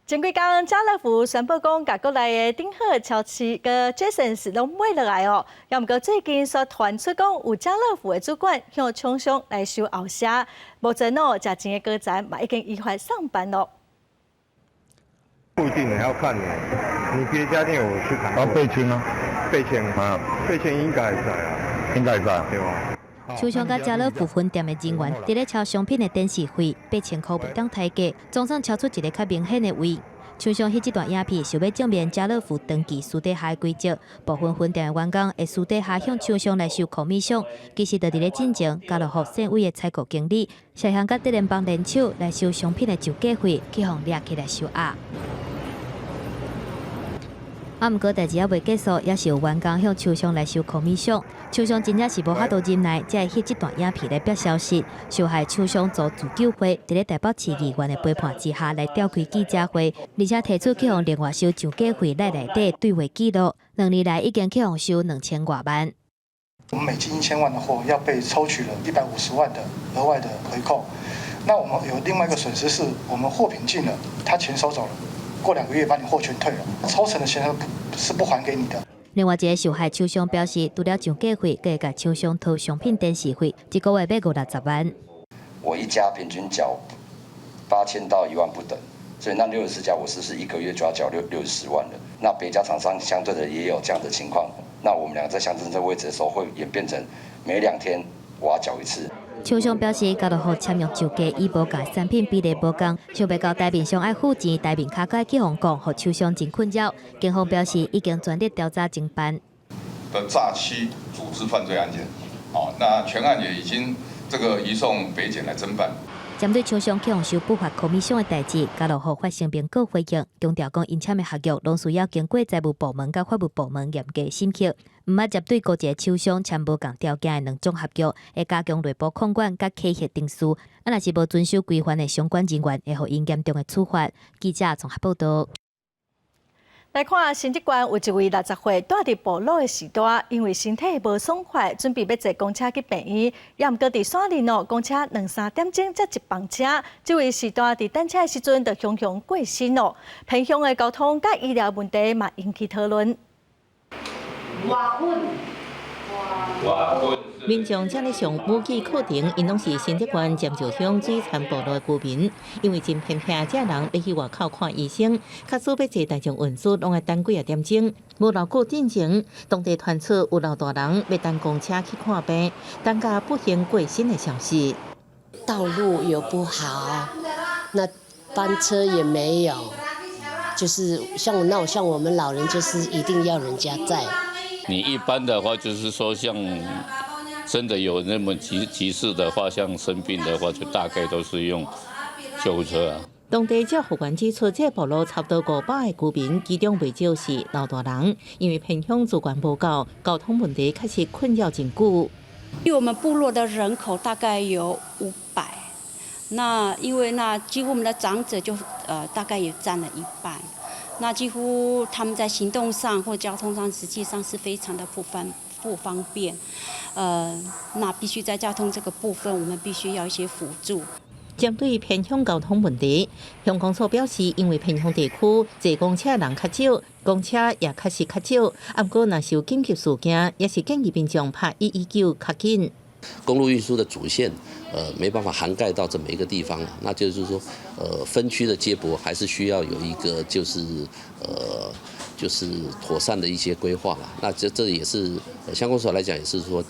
前幾工，家樂福宣布講，共國內的頂好超市佮 Jasons 攏買落來哦。猶毋過最近煞傳出講，有家樂福的主管向廠商來收後謝，目前哦，食錢的高層嘛已經依法送辦囉。不一定，要看你，你別家店有去談過？啊，8,000啊，八千啊，八千應該會使啊，應該會使，對吧？廠商佮家樂福分店的人員，佇咧抄商品的展示費8000箍袂當抬價，總算超出一个較明顯的位。廠商彼這段影片想欲證明家樂福長期私底下的規則，部分分店的員工會私底下向廠商來收 commission。其實就佇咧進前，家樂福線位的採購經理涉嫌佮德聯邦聯手來收商品的上價費，去予掠起來收押。啊，毋過代誌猶未結束，猶是有員工向廠商來收 commission。廠商真正是無法度忍耐，才會翕這段影片來煏消息。受害廠商組自救會佇咧台北市議員的陪伴之下來召開記者會，而且提出去予另外收上價費來內底對話記錄。2年來已經去予收2000外萬。我們每進1000萬的貨，要被抽取了150萬的額外的回扣。那我們有另外一個損失，是我們貨品進了，他錢收走了。過2個月把你貨全退了，抽成的錢是不還給你的。另外一个受害廠商表示，除了上架費，閣會共廠商討商品展示費，一個月欲五六十萬。我一家平均繳8000到1萬不等，所以那64家，我是不是一個月就要繳60萬了？那別家廠商相對的也有這樣的情況，那我們兩個在相爭這個位置的時候，會演變成每2天我要繳一次。廠商表示，家樂福簽約上架以無共產品比例無仝，想袂到台面上愛付錢，台面跤閣愛去予講，予廠商真困擾。警方表示，已經全力調查偵辦。的詐欺組織犯罪案件，哦，那全案也已經這個移送北檢來偵辦。針對廠商去予收不法 commission 的代誌，家樂福發聲明閣回應，強調講𪜶簽的合約攏需要經過財務部門佮法務部門嚴格審核，毋捌針對孤一个廠商簽無仝條件的兩種合約，會加強內部控管佮稽核程序，啊，若是無遵守規範的相關人員，會予𪜶嚴重的處罰。記者綜合報導。來看新竹縣有一位60歲蹛佇部落的序大，因為身體無爽快，準備欲坐公車去病院，也毋過佇沙林哦，公車兩三點鐘才一班車，這位序大佇等車的時陣就雄雄過身咯。偏鄉的交通佮醫療問題嘛引起討論。外文，民眾正咧上母語課程，𪜶攏是新竹縣尖石鄉水田部落的居民，因為真偏僻，遮人欲去外口看醫生，假使欲坐大眾運輸，攏愛等幾仔點鐘。無偌久進前，當地傳出有老大人欲等公車去看病，等甲不幸過身的消息。道路又不好，那班車也沒有，就是像那像我們老人，就是一定要人家載。你一般的話，就是說像真的有那麼急事的話，像生病的話，就大概都是用救護車啊。當地照護員指出，這個部落差不多500个居民，其中袂少是老大人，因為偏鄉資源無夠，交通問題確實困擾真久。因為我們部落的人口大概有500，那因為那幾乎我們的長者就大概也佔了一半。那幾乎他們在行動上或交通上，實際上是非常的不方便，那必須在交通這個部分，我們必須要一些輔助。針對偏鄉交通問題，鄉公所表示，因為偏鄉地區坐公車人較少，公車也確實較少。毋過，若是有緊急事件，也是建議民眾拍119較緊。公路運輸的主線，沒辦法涵蓋到這每一個地方，那就是說，分區的接駁還是需要有一個，就是妥善的一些規劃啦。那這也是鄉公所來講，也是說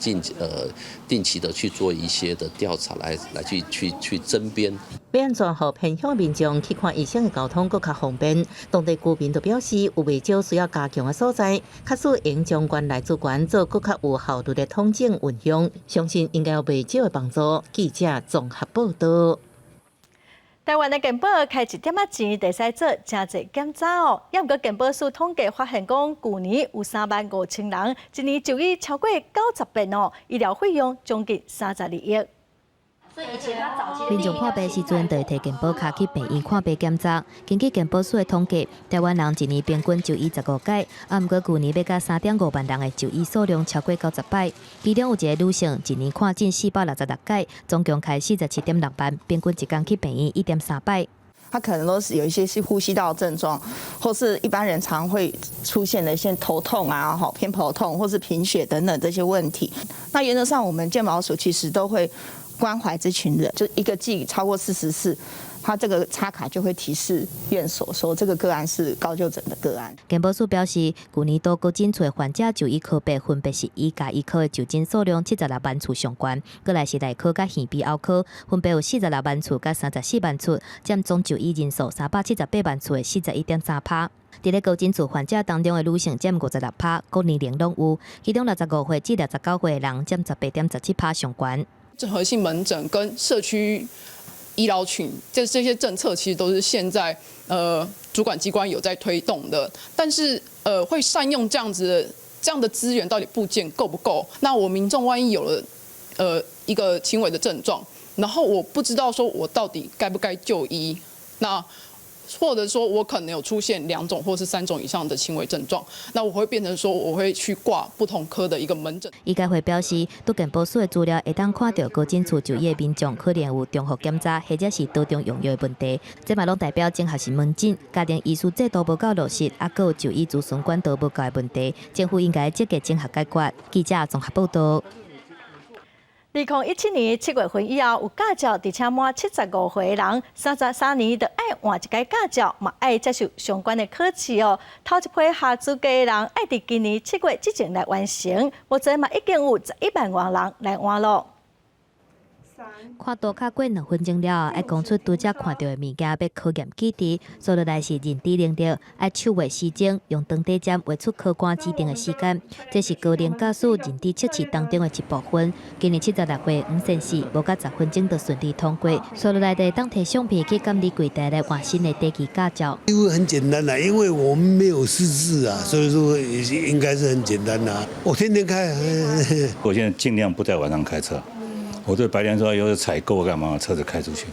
定期的去做一些的調查來去增編。欲按怎予偏鄉民眾去看醫生的交通閣較方便，當地居民就表示有袂少需要加強的所在，假使會將縣內資源做閣較有效率的統整運用，相信應該有袂少的幫助。記者綜合報導。台灣的健保開一點仔錢，就會使做誠濟檢查哦。也毋過健保署統計發現，講舊年有3萬5千人，一年就醫超過90遍哦，醫療費用將近32億。民眾破病時陣，就會提健保卡去病院看病檢查。根據健保署的統計，台灣人一年平均就醫15擺，啊，毋過舊年欲甲3.5萬人的就醫數量超過90擺。其中有一个女性，一年看診466擺，總共開47.6萬，平均一工去病院1.3擺。他可能都是有一些是呼吸道症狀，或是一般人常會出現的一些頭痛啊、吼偏頭痛，或是貧血等等這些問題。那原則上，我們健保署其實都會關懷這群人，就一個季超過44，他這個插卡就會提示院所說這個個案是高就診的個案。健保署表示，舊年度高診處患者就醫科別分別是以家醫科的就診數量76萬次上懸，過來是內科佮耳鼻喉科分別有46萬次佮34萬次，佔總就醫人數378萬次的41.3趴。佇咧高診處患者當中的女性佔56趴，各年齡攏有，其中65歲至69歲的人佔18.17趴上懸。綜合性門診跟社區醫療群，這些政策其實都是現在主管機關有在推動的，但是會善用這樣子的這樣的資源到底部件夠不夠？那我民眾萬一有了一個輕微的症狀，然後我不知道說我到底該不該就醫，那或者說我可能有出現兩種或是三種以上的輕微症狀，那我會變成說我會去掛不同科的一個門診。醫改會表示，拄健保署的資料會當看著高診處就醫的民眾可能有重複檢查或者是多重用藥的問題，這嘛攏代表綜合式門診、家庭醫師制度無夠落實，抑閣有就醫諮詢管道無夠的問題，政府應該積極整合解決。記者綜合報導。2017年7月份以後有駕照，而且滿75歲的人，33年就愛換一擺駕照，嘛愛接受相關的考試哦。頭一批合資格的人愛佇今年7月之前來完成，目前嘛已經有11萬外人來換囉。看圖卡過2分鐘了後，愛講出拄才看著的物件，欲考驗記憶。紲落來是認知能力，愛手畫時鐘，用長短針畫出考官指定的時間。這是高齡駕駛認知測試當中的一部分。今年76歲黃先生，無到10分鐘就順利通過。紲落來就會當提相片去監理櫃台來換新的短期駕照。因為很簡單啦，因為我們沒有失智啊，所以說應該是很簡單啦。我天天開。我現在盡量不在晚上開車。我對白天說有採購幹嘛，車子開出去，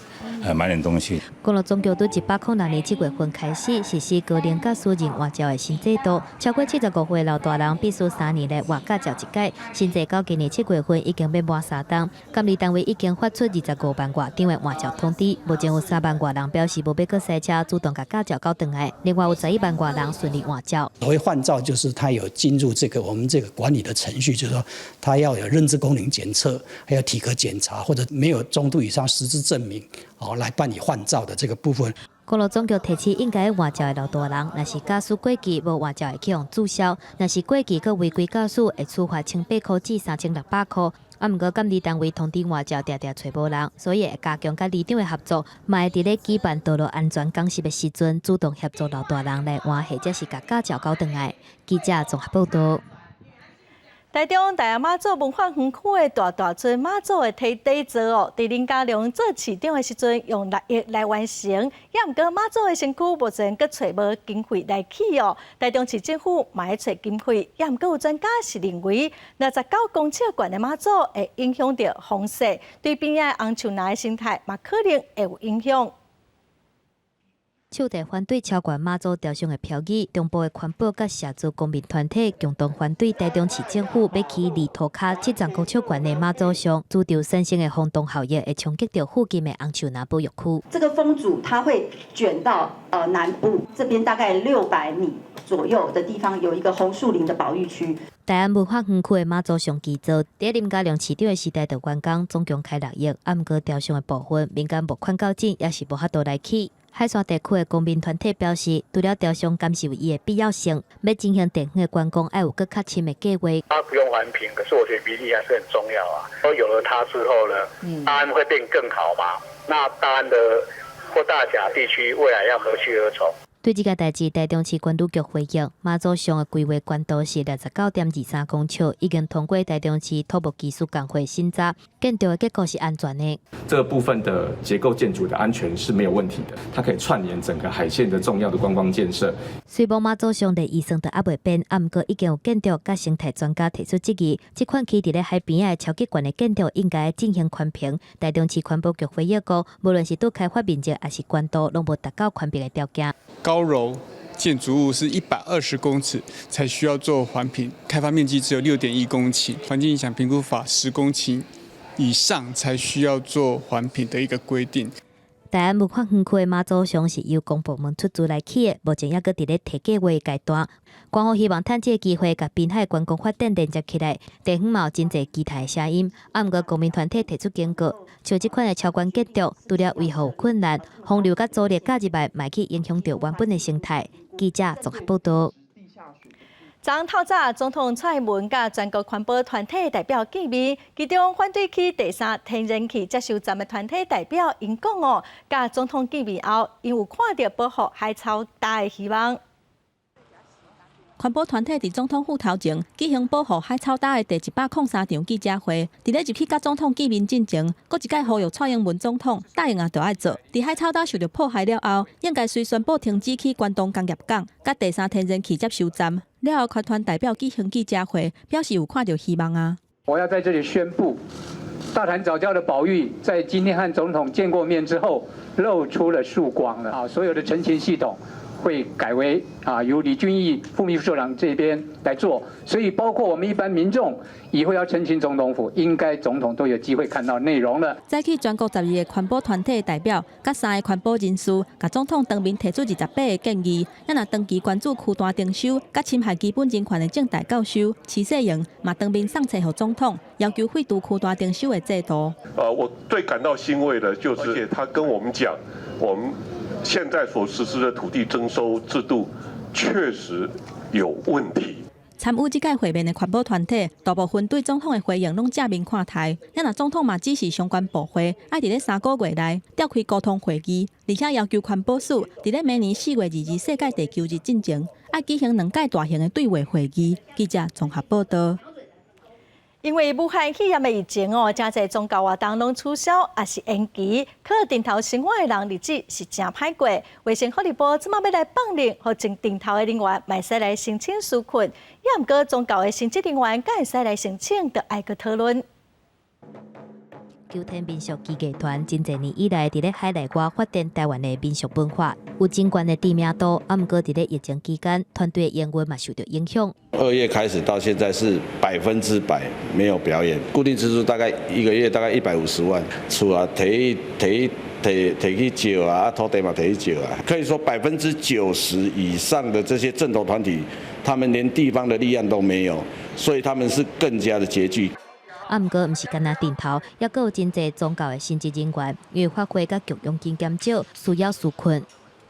買點東西。公路總局對106年7月份開始實施高齡駕駛人換照的新制度，超過75歲老大人必須3年來換駕照一擺。新制到今年7月份已經欲滿3冬，監理單位已經發出25萬外張的換照通知，目前有3萬外人表示無欲閣塞車，主動共駕照繳轉來。另外有11萬外人順利換照。所謂換照，就是他有進入這個我們這個管理的程序，就是說他要有認知功能檢測，還有體格檢查，或者沒有中度以上失智證明，哦，來辦理換照的這個部分。公路總局提醒應該換照的老大人，若是駕駛過期無換照會去予註銷；若是過期閣違規駕駛，會處罰1800塊至3600塊。啊，毋過監理單位通知換照，定定揣無人，所以會加強佮里長的合作，嘛會佇咧舉辦道路安全講習的時陣，主動協助老大人來換，或者是共駕照繳轉來。記者綜合報導。台中大安媽祖文化園區的大大尊媽祖的底座哦，佇林佳龍做市長的時陣，用6億來完成。也毋過媽祖的身軀目前閣揣無經費來起哦。台中市政府嘛欲揣經費，也毋過有專家是認為，69公尺懸的媽祖會影響著風勢，對邊仔紅樹林的生態嘛可能會有影響。手提反對超懸媽祖雕像的標語，中部的環保佮社族公民團體共同反對台中市政府欲起離塗跤70公尺懸的媽祖像，主張產生的風洞效應會衝擊著附近的紅樹林保育區。這個風阻它會捲到南部這邊大概600米左右的地方，有一個紅樹林的保育區。大安文化園區的媽祖像基座，佇林佳龍市長的時代就完工，總共開6億，啊，毋過雕像的部分，民間募款到這，也是無法度來起。海山地區的公民團體表示，除了雕像，敢是有伊的必要性，欲進行地方的觀光，愛有閣較深的計劃。它不用環評，可是我覺得比例還是很重要啊。都有了它之後呢，大安會變更好嘛？那大安的或大甲地區未來要何去何從？對這個代誌，台中市觀旅局回應，媽祖像的規劃懸度是69.23公尺，已經通過台中市土木技術工會審查，建築的結構是安全的。這個部分的結構建築的安全是沒有問題的，它可以串聯整個海線的重要的觀光建設。雖罔媽祖像的預算都猶未變，啊，毋過已經有建築佮生態專家提出質疑，這款起佇咧海邊仔的超級懸的建築應該進行環評。台中市環保局回應講，無論是拄開發面積抑是懸度，攏無達到環評的條件。高樓建築物是120公尺才需要做環評，開發面積只有6.1公頃，環境影響評估法10公頃以上才需要做環評的一個規定。大安文化園區的媽祖像是由公部門出資來起的，目前猶閣佇咧提計劃階段。官方希望趁這個機會，共濱海觀光發展連接起來。地方嘛有真濟期待的聲音，啊，毋過公民團體提出警告，像這款的超懸建築，除了維護有困難，風流佮阻力加入來，嘛會去影響著原本的生態。記者綜合報導。昨昏透早，總統蔡英文佮全國環保團體代表見面，其中反對起第三天然氣接收站的團體代表，𪜶講哦，佮總統見面後，𪜶有看著保護海草礁的希望。環保團體佇總統府頭前舉行保護海草礁的第103場記者會，佇咧入去佮總統見面進前，閣一擺呼籲蔡英文總統答應啊，就愛做。佇海草礁受著破壞了後，應該隨宣布停止起關東工業港佮第三天然氣接收站。了後，環團代表舉行記者會，表示有看著希望啊。我要在這裡宣布，大潭藻礁的保育，在今天和總統見過面之後，露出了曙光了啊！所有的陳情系統會改為啊，由李俊毅副秘書長這邊來做，所以包括我們一般民眾以後要陳情總統府，應該總統都有機會看到內容了。早起全國12个環保團體代表，佮三个環保人士，共總統當面提出28個建議。也若長期關注區單徵收，佮侵害基本人權的政大教授徐世榮，嘛當面送冊予總統，要求廢除區單徵收的制度。我最感到欣慰的，就是他跟我們講，我們現在所實施的土地徵收制度確實有問題。參與這屆會面的環保團體，大部分對總統的回應攏正面看待。也若總統嘛指示相關部會，愛佇咧3個月內召開溝通會議，而且要求環保署佇咧明年4月22日世界地球日進前，愛舉行兩屆大型的對話會議。記者綜合報道。因為武漢肺炎的疫情哦，誠濟宗教活動攏取消，抑是延期，靠陣頭生活的人日子是誠歹過。衛生福利部這馬欲來放令，予前陣頭的人員嘛會使來申請紓困，也毋過宗教的神職人員敢會使來申請，著愛閣討論。九天民俗技藝團真濟年以來，佇咧海內外發展台灣的民俗文化，有真懸的知名度。啊，毋過佇咧疫情期間，團隊的營運嘛受著影響。 2月開始到現在是100%沒有表演，固定支出大概一個月大概150萬，厝啊提去提提提去借啊，土地嘛提去借啊，可以說90%以上的這些陣頭團體，他們連地方的立案都沒有，所以他們是更加的拮據。啊，毋過毋是干焦陣頭，猶閣有真濟宗教的神職人員，因為法會佮供養金減少，需要紓困。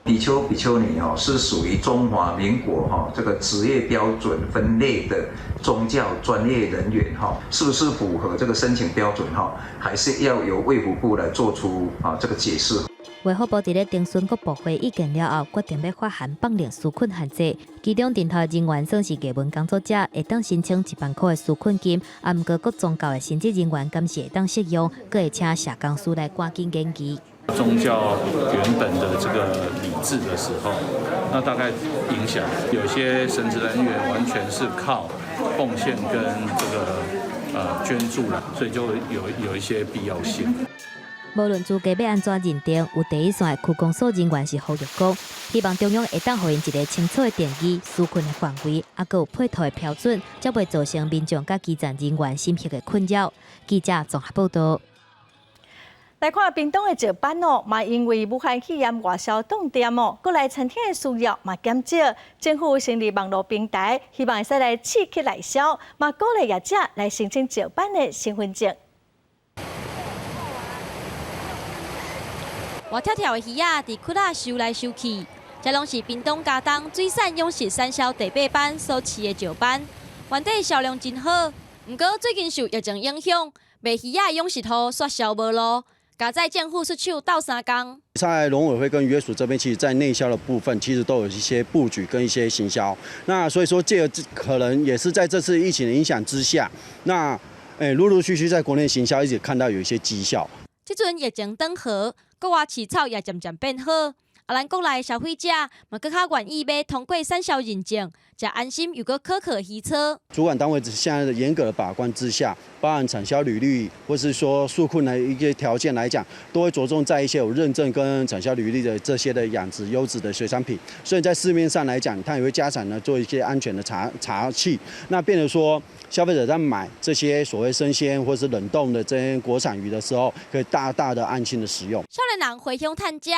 比丘、比丘尼哦，是屬於中華民國哈這個職業標準分類的宗教專業人員哈，是不是符合這個申請標準哈？還是要由衛福部來做出啊這個解釋。衛福部佇咧徵詢各部會意見了後，決定欲發函放令紓困限制。其中陣頭人員算是藝文工作者，會當申請1萬塊的紓困金。啊，毋過各宗教的神職人員敢是會當適用，閣會請社工師來趕緊研議。宗教原本的這個禮制的時候，那大概影響有些神職人員完全是靠奉獻跟這個捐助啦，所以就有一些必要性。無論資格欲按怎認定，有第一線的區公所人員是呼籲講，希望中央會當予𪜶一个清楚的定義、紓困的範圍，啊，閣有配套的標準，才袂造成民眾佮基層人員審核的困擾。記者綜合報道。來看屏東的石斑哦，嘛因為武漢肺炎外銷凍店哦，國內餐廳的需要嘛減少，政府成立網路平台，希望會使來刺激內銷，嘛鼓勵業者來申請石斑的身份證。活跳跳的魚仔佇窟仔游來游去，這攏是屏東佳冬水產養殖產銷第八班所飼的石斑，原底銷量真好，毋過最近受疫情影響，賣魚仔養殖戶煞銷無路，佳哉政府出手鬥相共。在農委會跟漁業署這邊，其實在內銷的部分，其實都有一些布局跟一些行銷。那所以說，這個可能也是在這次疫情的影響之下，那陸陸續續在國內行銷，一直看到有一些績效。這陣疫情轉好，國外市場也漸漸變好，啊，咱國內消費者嘛，閣較願意買通過產銷認證，食安心又閣可靠魚草。主管單位現在的嚴格的把關之下，包含產銷履歷或是說紓困的一些條件來講，都會着重在一些有認證跟產銷履歷的這些的養殖優質的水產品。所以在市面上來講，它也會加強呢做一些安全的查查器，那變成說消費者在買這些所謂生鮮或是冷凍的這些國產魚的時候，可以大大的安心的食用。少年人回鄉趁食，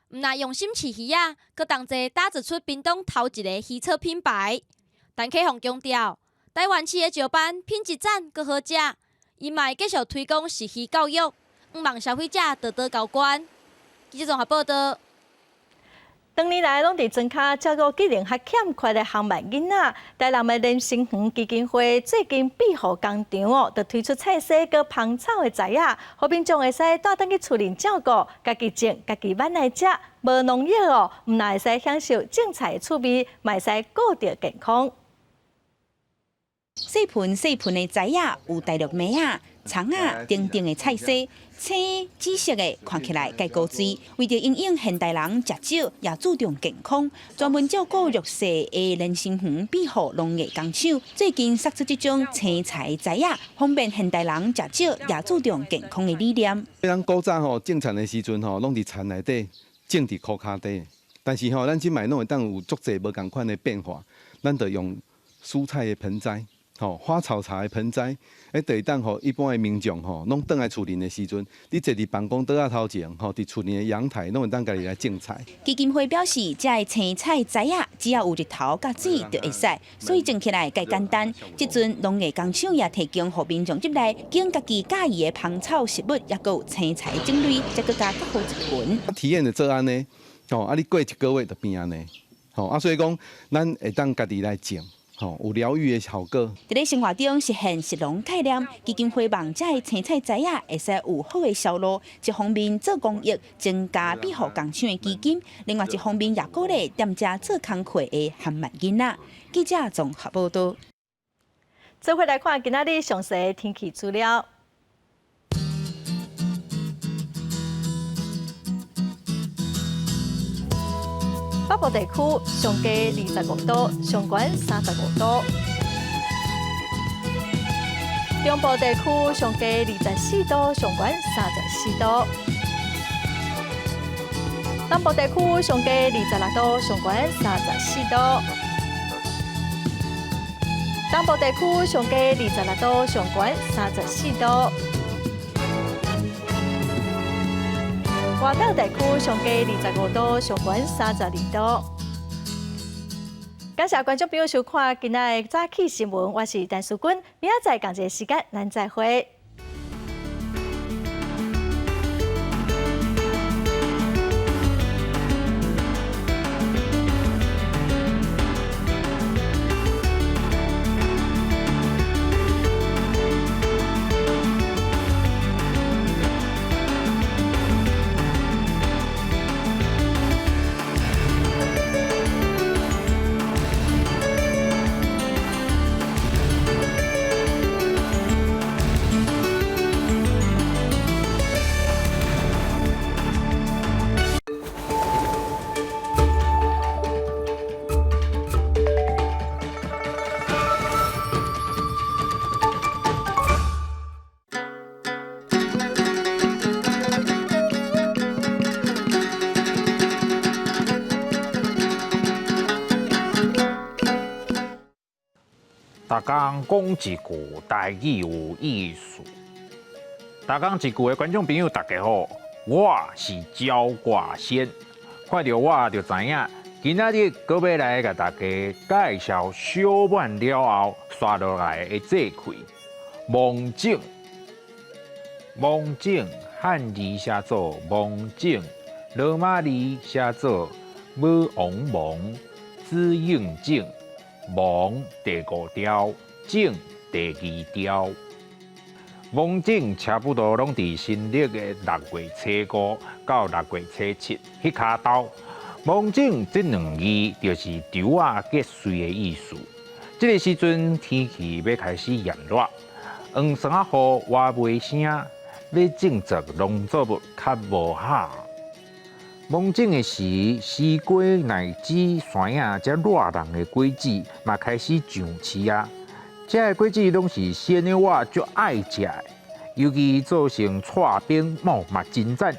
毋但用心飼魚仔，閣同齊打造出屏東頭一個魚草品牌。陳啟宏強調，台灣飼的石斑品質讚，閣好食，伊嘛會繼續推廣食魚教育，向望消費者多多交關。記者綜合報道。長年來攏佇莊跤照顧技能較欠缺的航慢囡仔，台南的連生園基金會最近庇護工廠哦，就推出菜蔬佮芳草的袋仔，予民眾會使帶轉去厝裡照顧，家己種，家己挽來食，無農藥哦，毋但會使享受種菜的趣味，嘛會使顧著健康。細盆細盆的栽仔，有大陸梅仔、蔥仔等等的菜色，青紫色的，看起來蓋古錐。為著因應現代人食少，也注重健康，專門照顧弱勢的連心園庇護農藝工廠，最近釋出這種青菜栽仔，方便現代人食少，也注重健康的理念。咱古早吼種田的時陣吼，攏佇田內底種佇箍跤底，但是吼，咱這擺攏會當有足濟無仝款的變化，咱就用蔬菜的盆栽。吼，花草茶的盆栽，就會當予一般的民眾吼，攏轉來厝裡的時陣，你坐佇辦公桌仔頭前，吼，佇厝裡的陽台，攏會當家己來種菜。基金會表示，這个青菜栽仔，只要有日頭佮水就會使，所以種起來較簡單。這陣農藝工廠也提供予民眾入來，揀家己佮意的芳草植物，抑閣有青菜種類，才閣加較好一盆。體驗的做按呢，吼，啊，你過一個月就變按呢，吼，啊，所以講，咱會當家己來種。吼，有療癒的效果。佇咧生活中實現食農概念，基金會望這个青菜栽仔會使有好的銷路。一方面做公益，增加庇護工廠的基金；另外一方面也鼓勵踮遮做工課的韓漫囡仔。記者綜合報導。做伙來看今仔日詳細的天氣資料。北部地區上低25度，上懸35度；中部地區上低24度，上懸34度；南部地區上低26度，上懸34度；東部地區上低26度，上懸34度。外島地區上低25度，上懸32度。感謝觀眾朋友收看今仔的早起新聞，我是陳淑君，明仔載仝一个時間，咱再會。逐工講一句台語有意思。逐工一句的觀眾朋友，大家好，我是焦掛仙，看著我就知影，今仔日閣欲來共大家介紹小滿了後煞落來的節氣芒種。芒種漢字寫做芒種，羅馬字寫做武王芒，子應種。芒第五條，種第二條。芒種差不多攏佇新曆的六月初五到六月初七彼跤頭。芒種這兩字就是稻仔結穗的意思。這个時陣天氣欲開始炎熱，黃霜仔雨倚袂聲，欲種植農作物較無好。芒種的時，西瓜、奶子、山仔這熱人的果子嘛開始上市啊！這个果子攏是鮮的，我足愛食的，尤其做成刨冰，哦嘛真讚。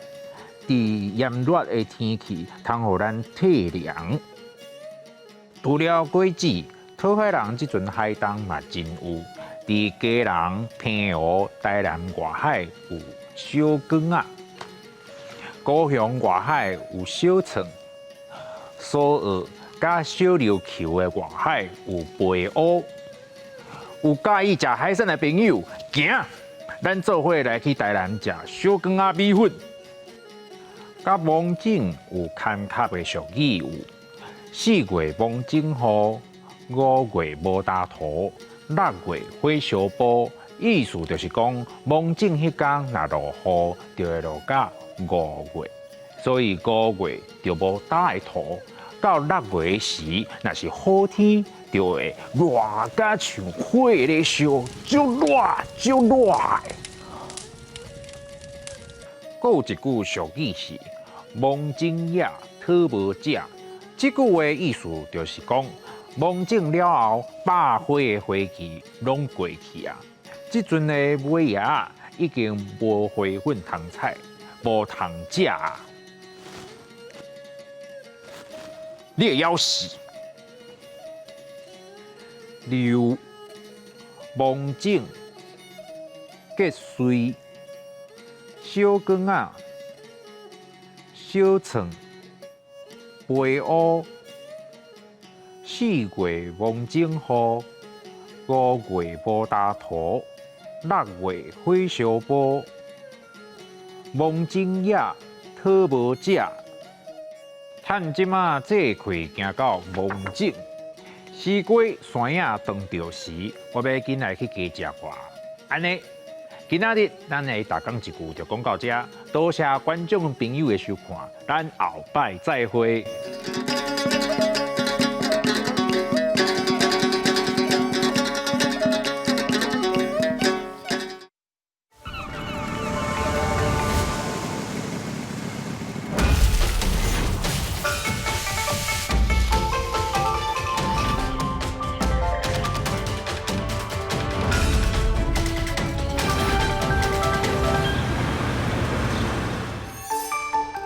佇炎熱的天氣，通予咱退涼。除了果子，討海人這陣海東嘛真有。佇基隆、澎湖、台南外海有小卷仔。高雄外海有小創、蘇澳佮小琉球的外海有白烏。有佮意食海產的朋友，行，咱做伙來去台南食小卷仔米粉。佮芒種有牽卡的俗語有：四月芒種雨，五月無焦土，六月火燒埔。意思就是講，芒種彼工若落雨，就會落到五月，所以五月就無焦的土。到六月時，若是好天，就會熱甲像火咧燒，足熱足熱的。閣有一句俗語是“芒種野，討無食”，這句話意思就是講，芒種了後，百花的花期攏過去啊。這陣的尾仔已經無花粉通採，無通食啊。你會枵死。柳芒種結穗小光仔小蒜肥烏四月芒種雨，五月無焦塗，六月火燒埔，芒種野，討無食。趁這馬這氣行到芒種，西瓜山野當著時，我欲緊來去加食寡。按呢，今仔日咱的逐工一句就講到這，多謝觀眾朋友的收看，咱後擺再會。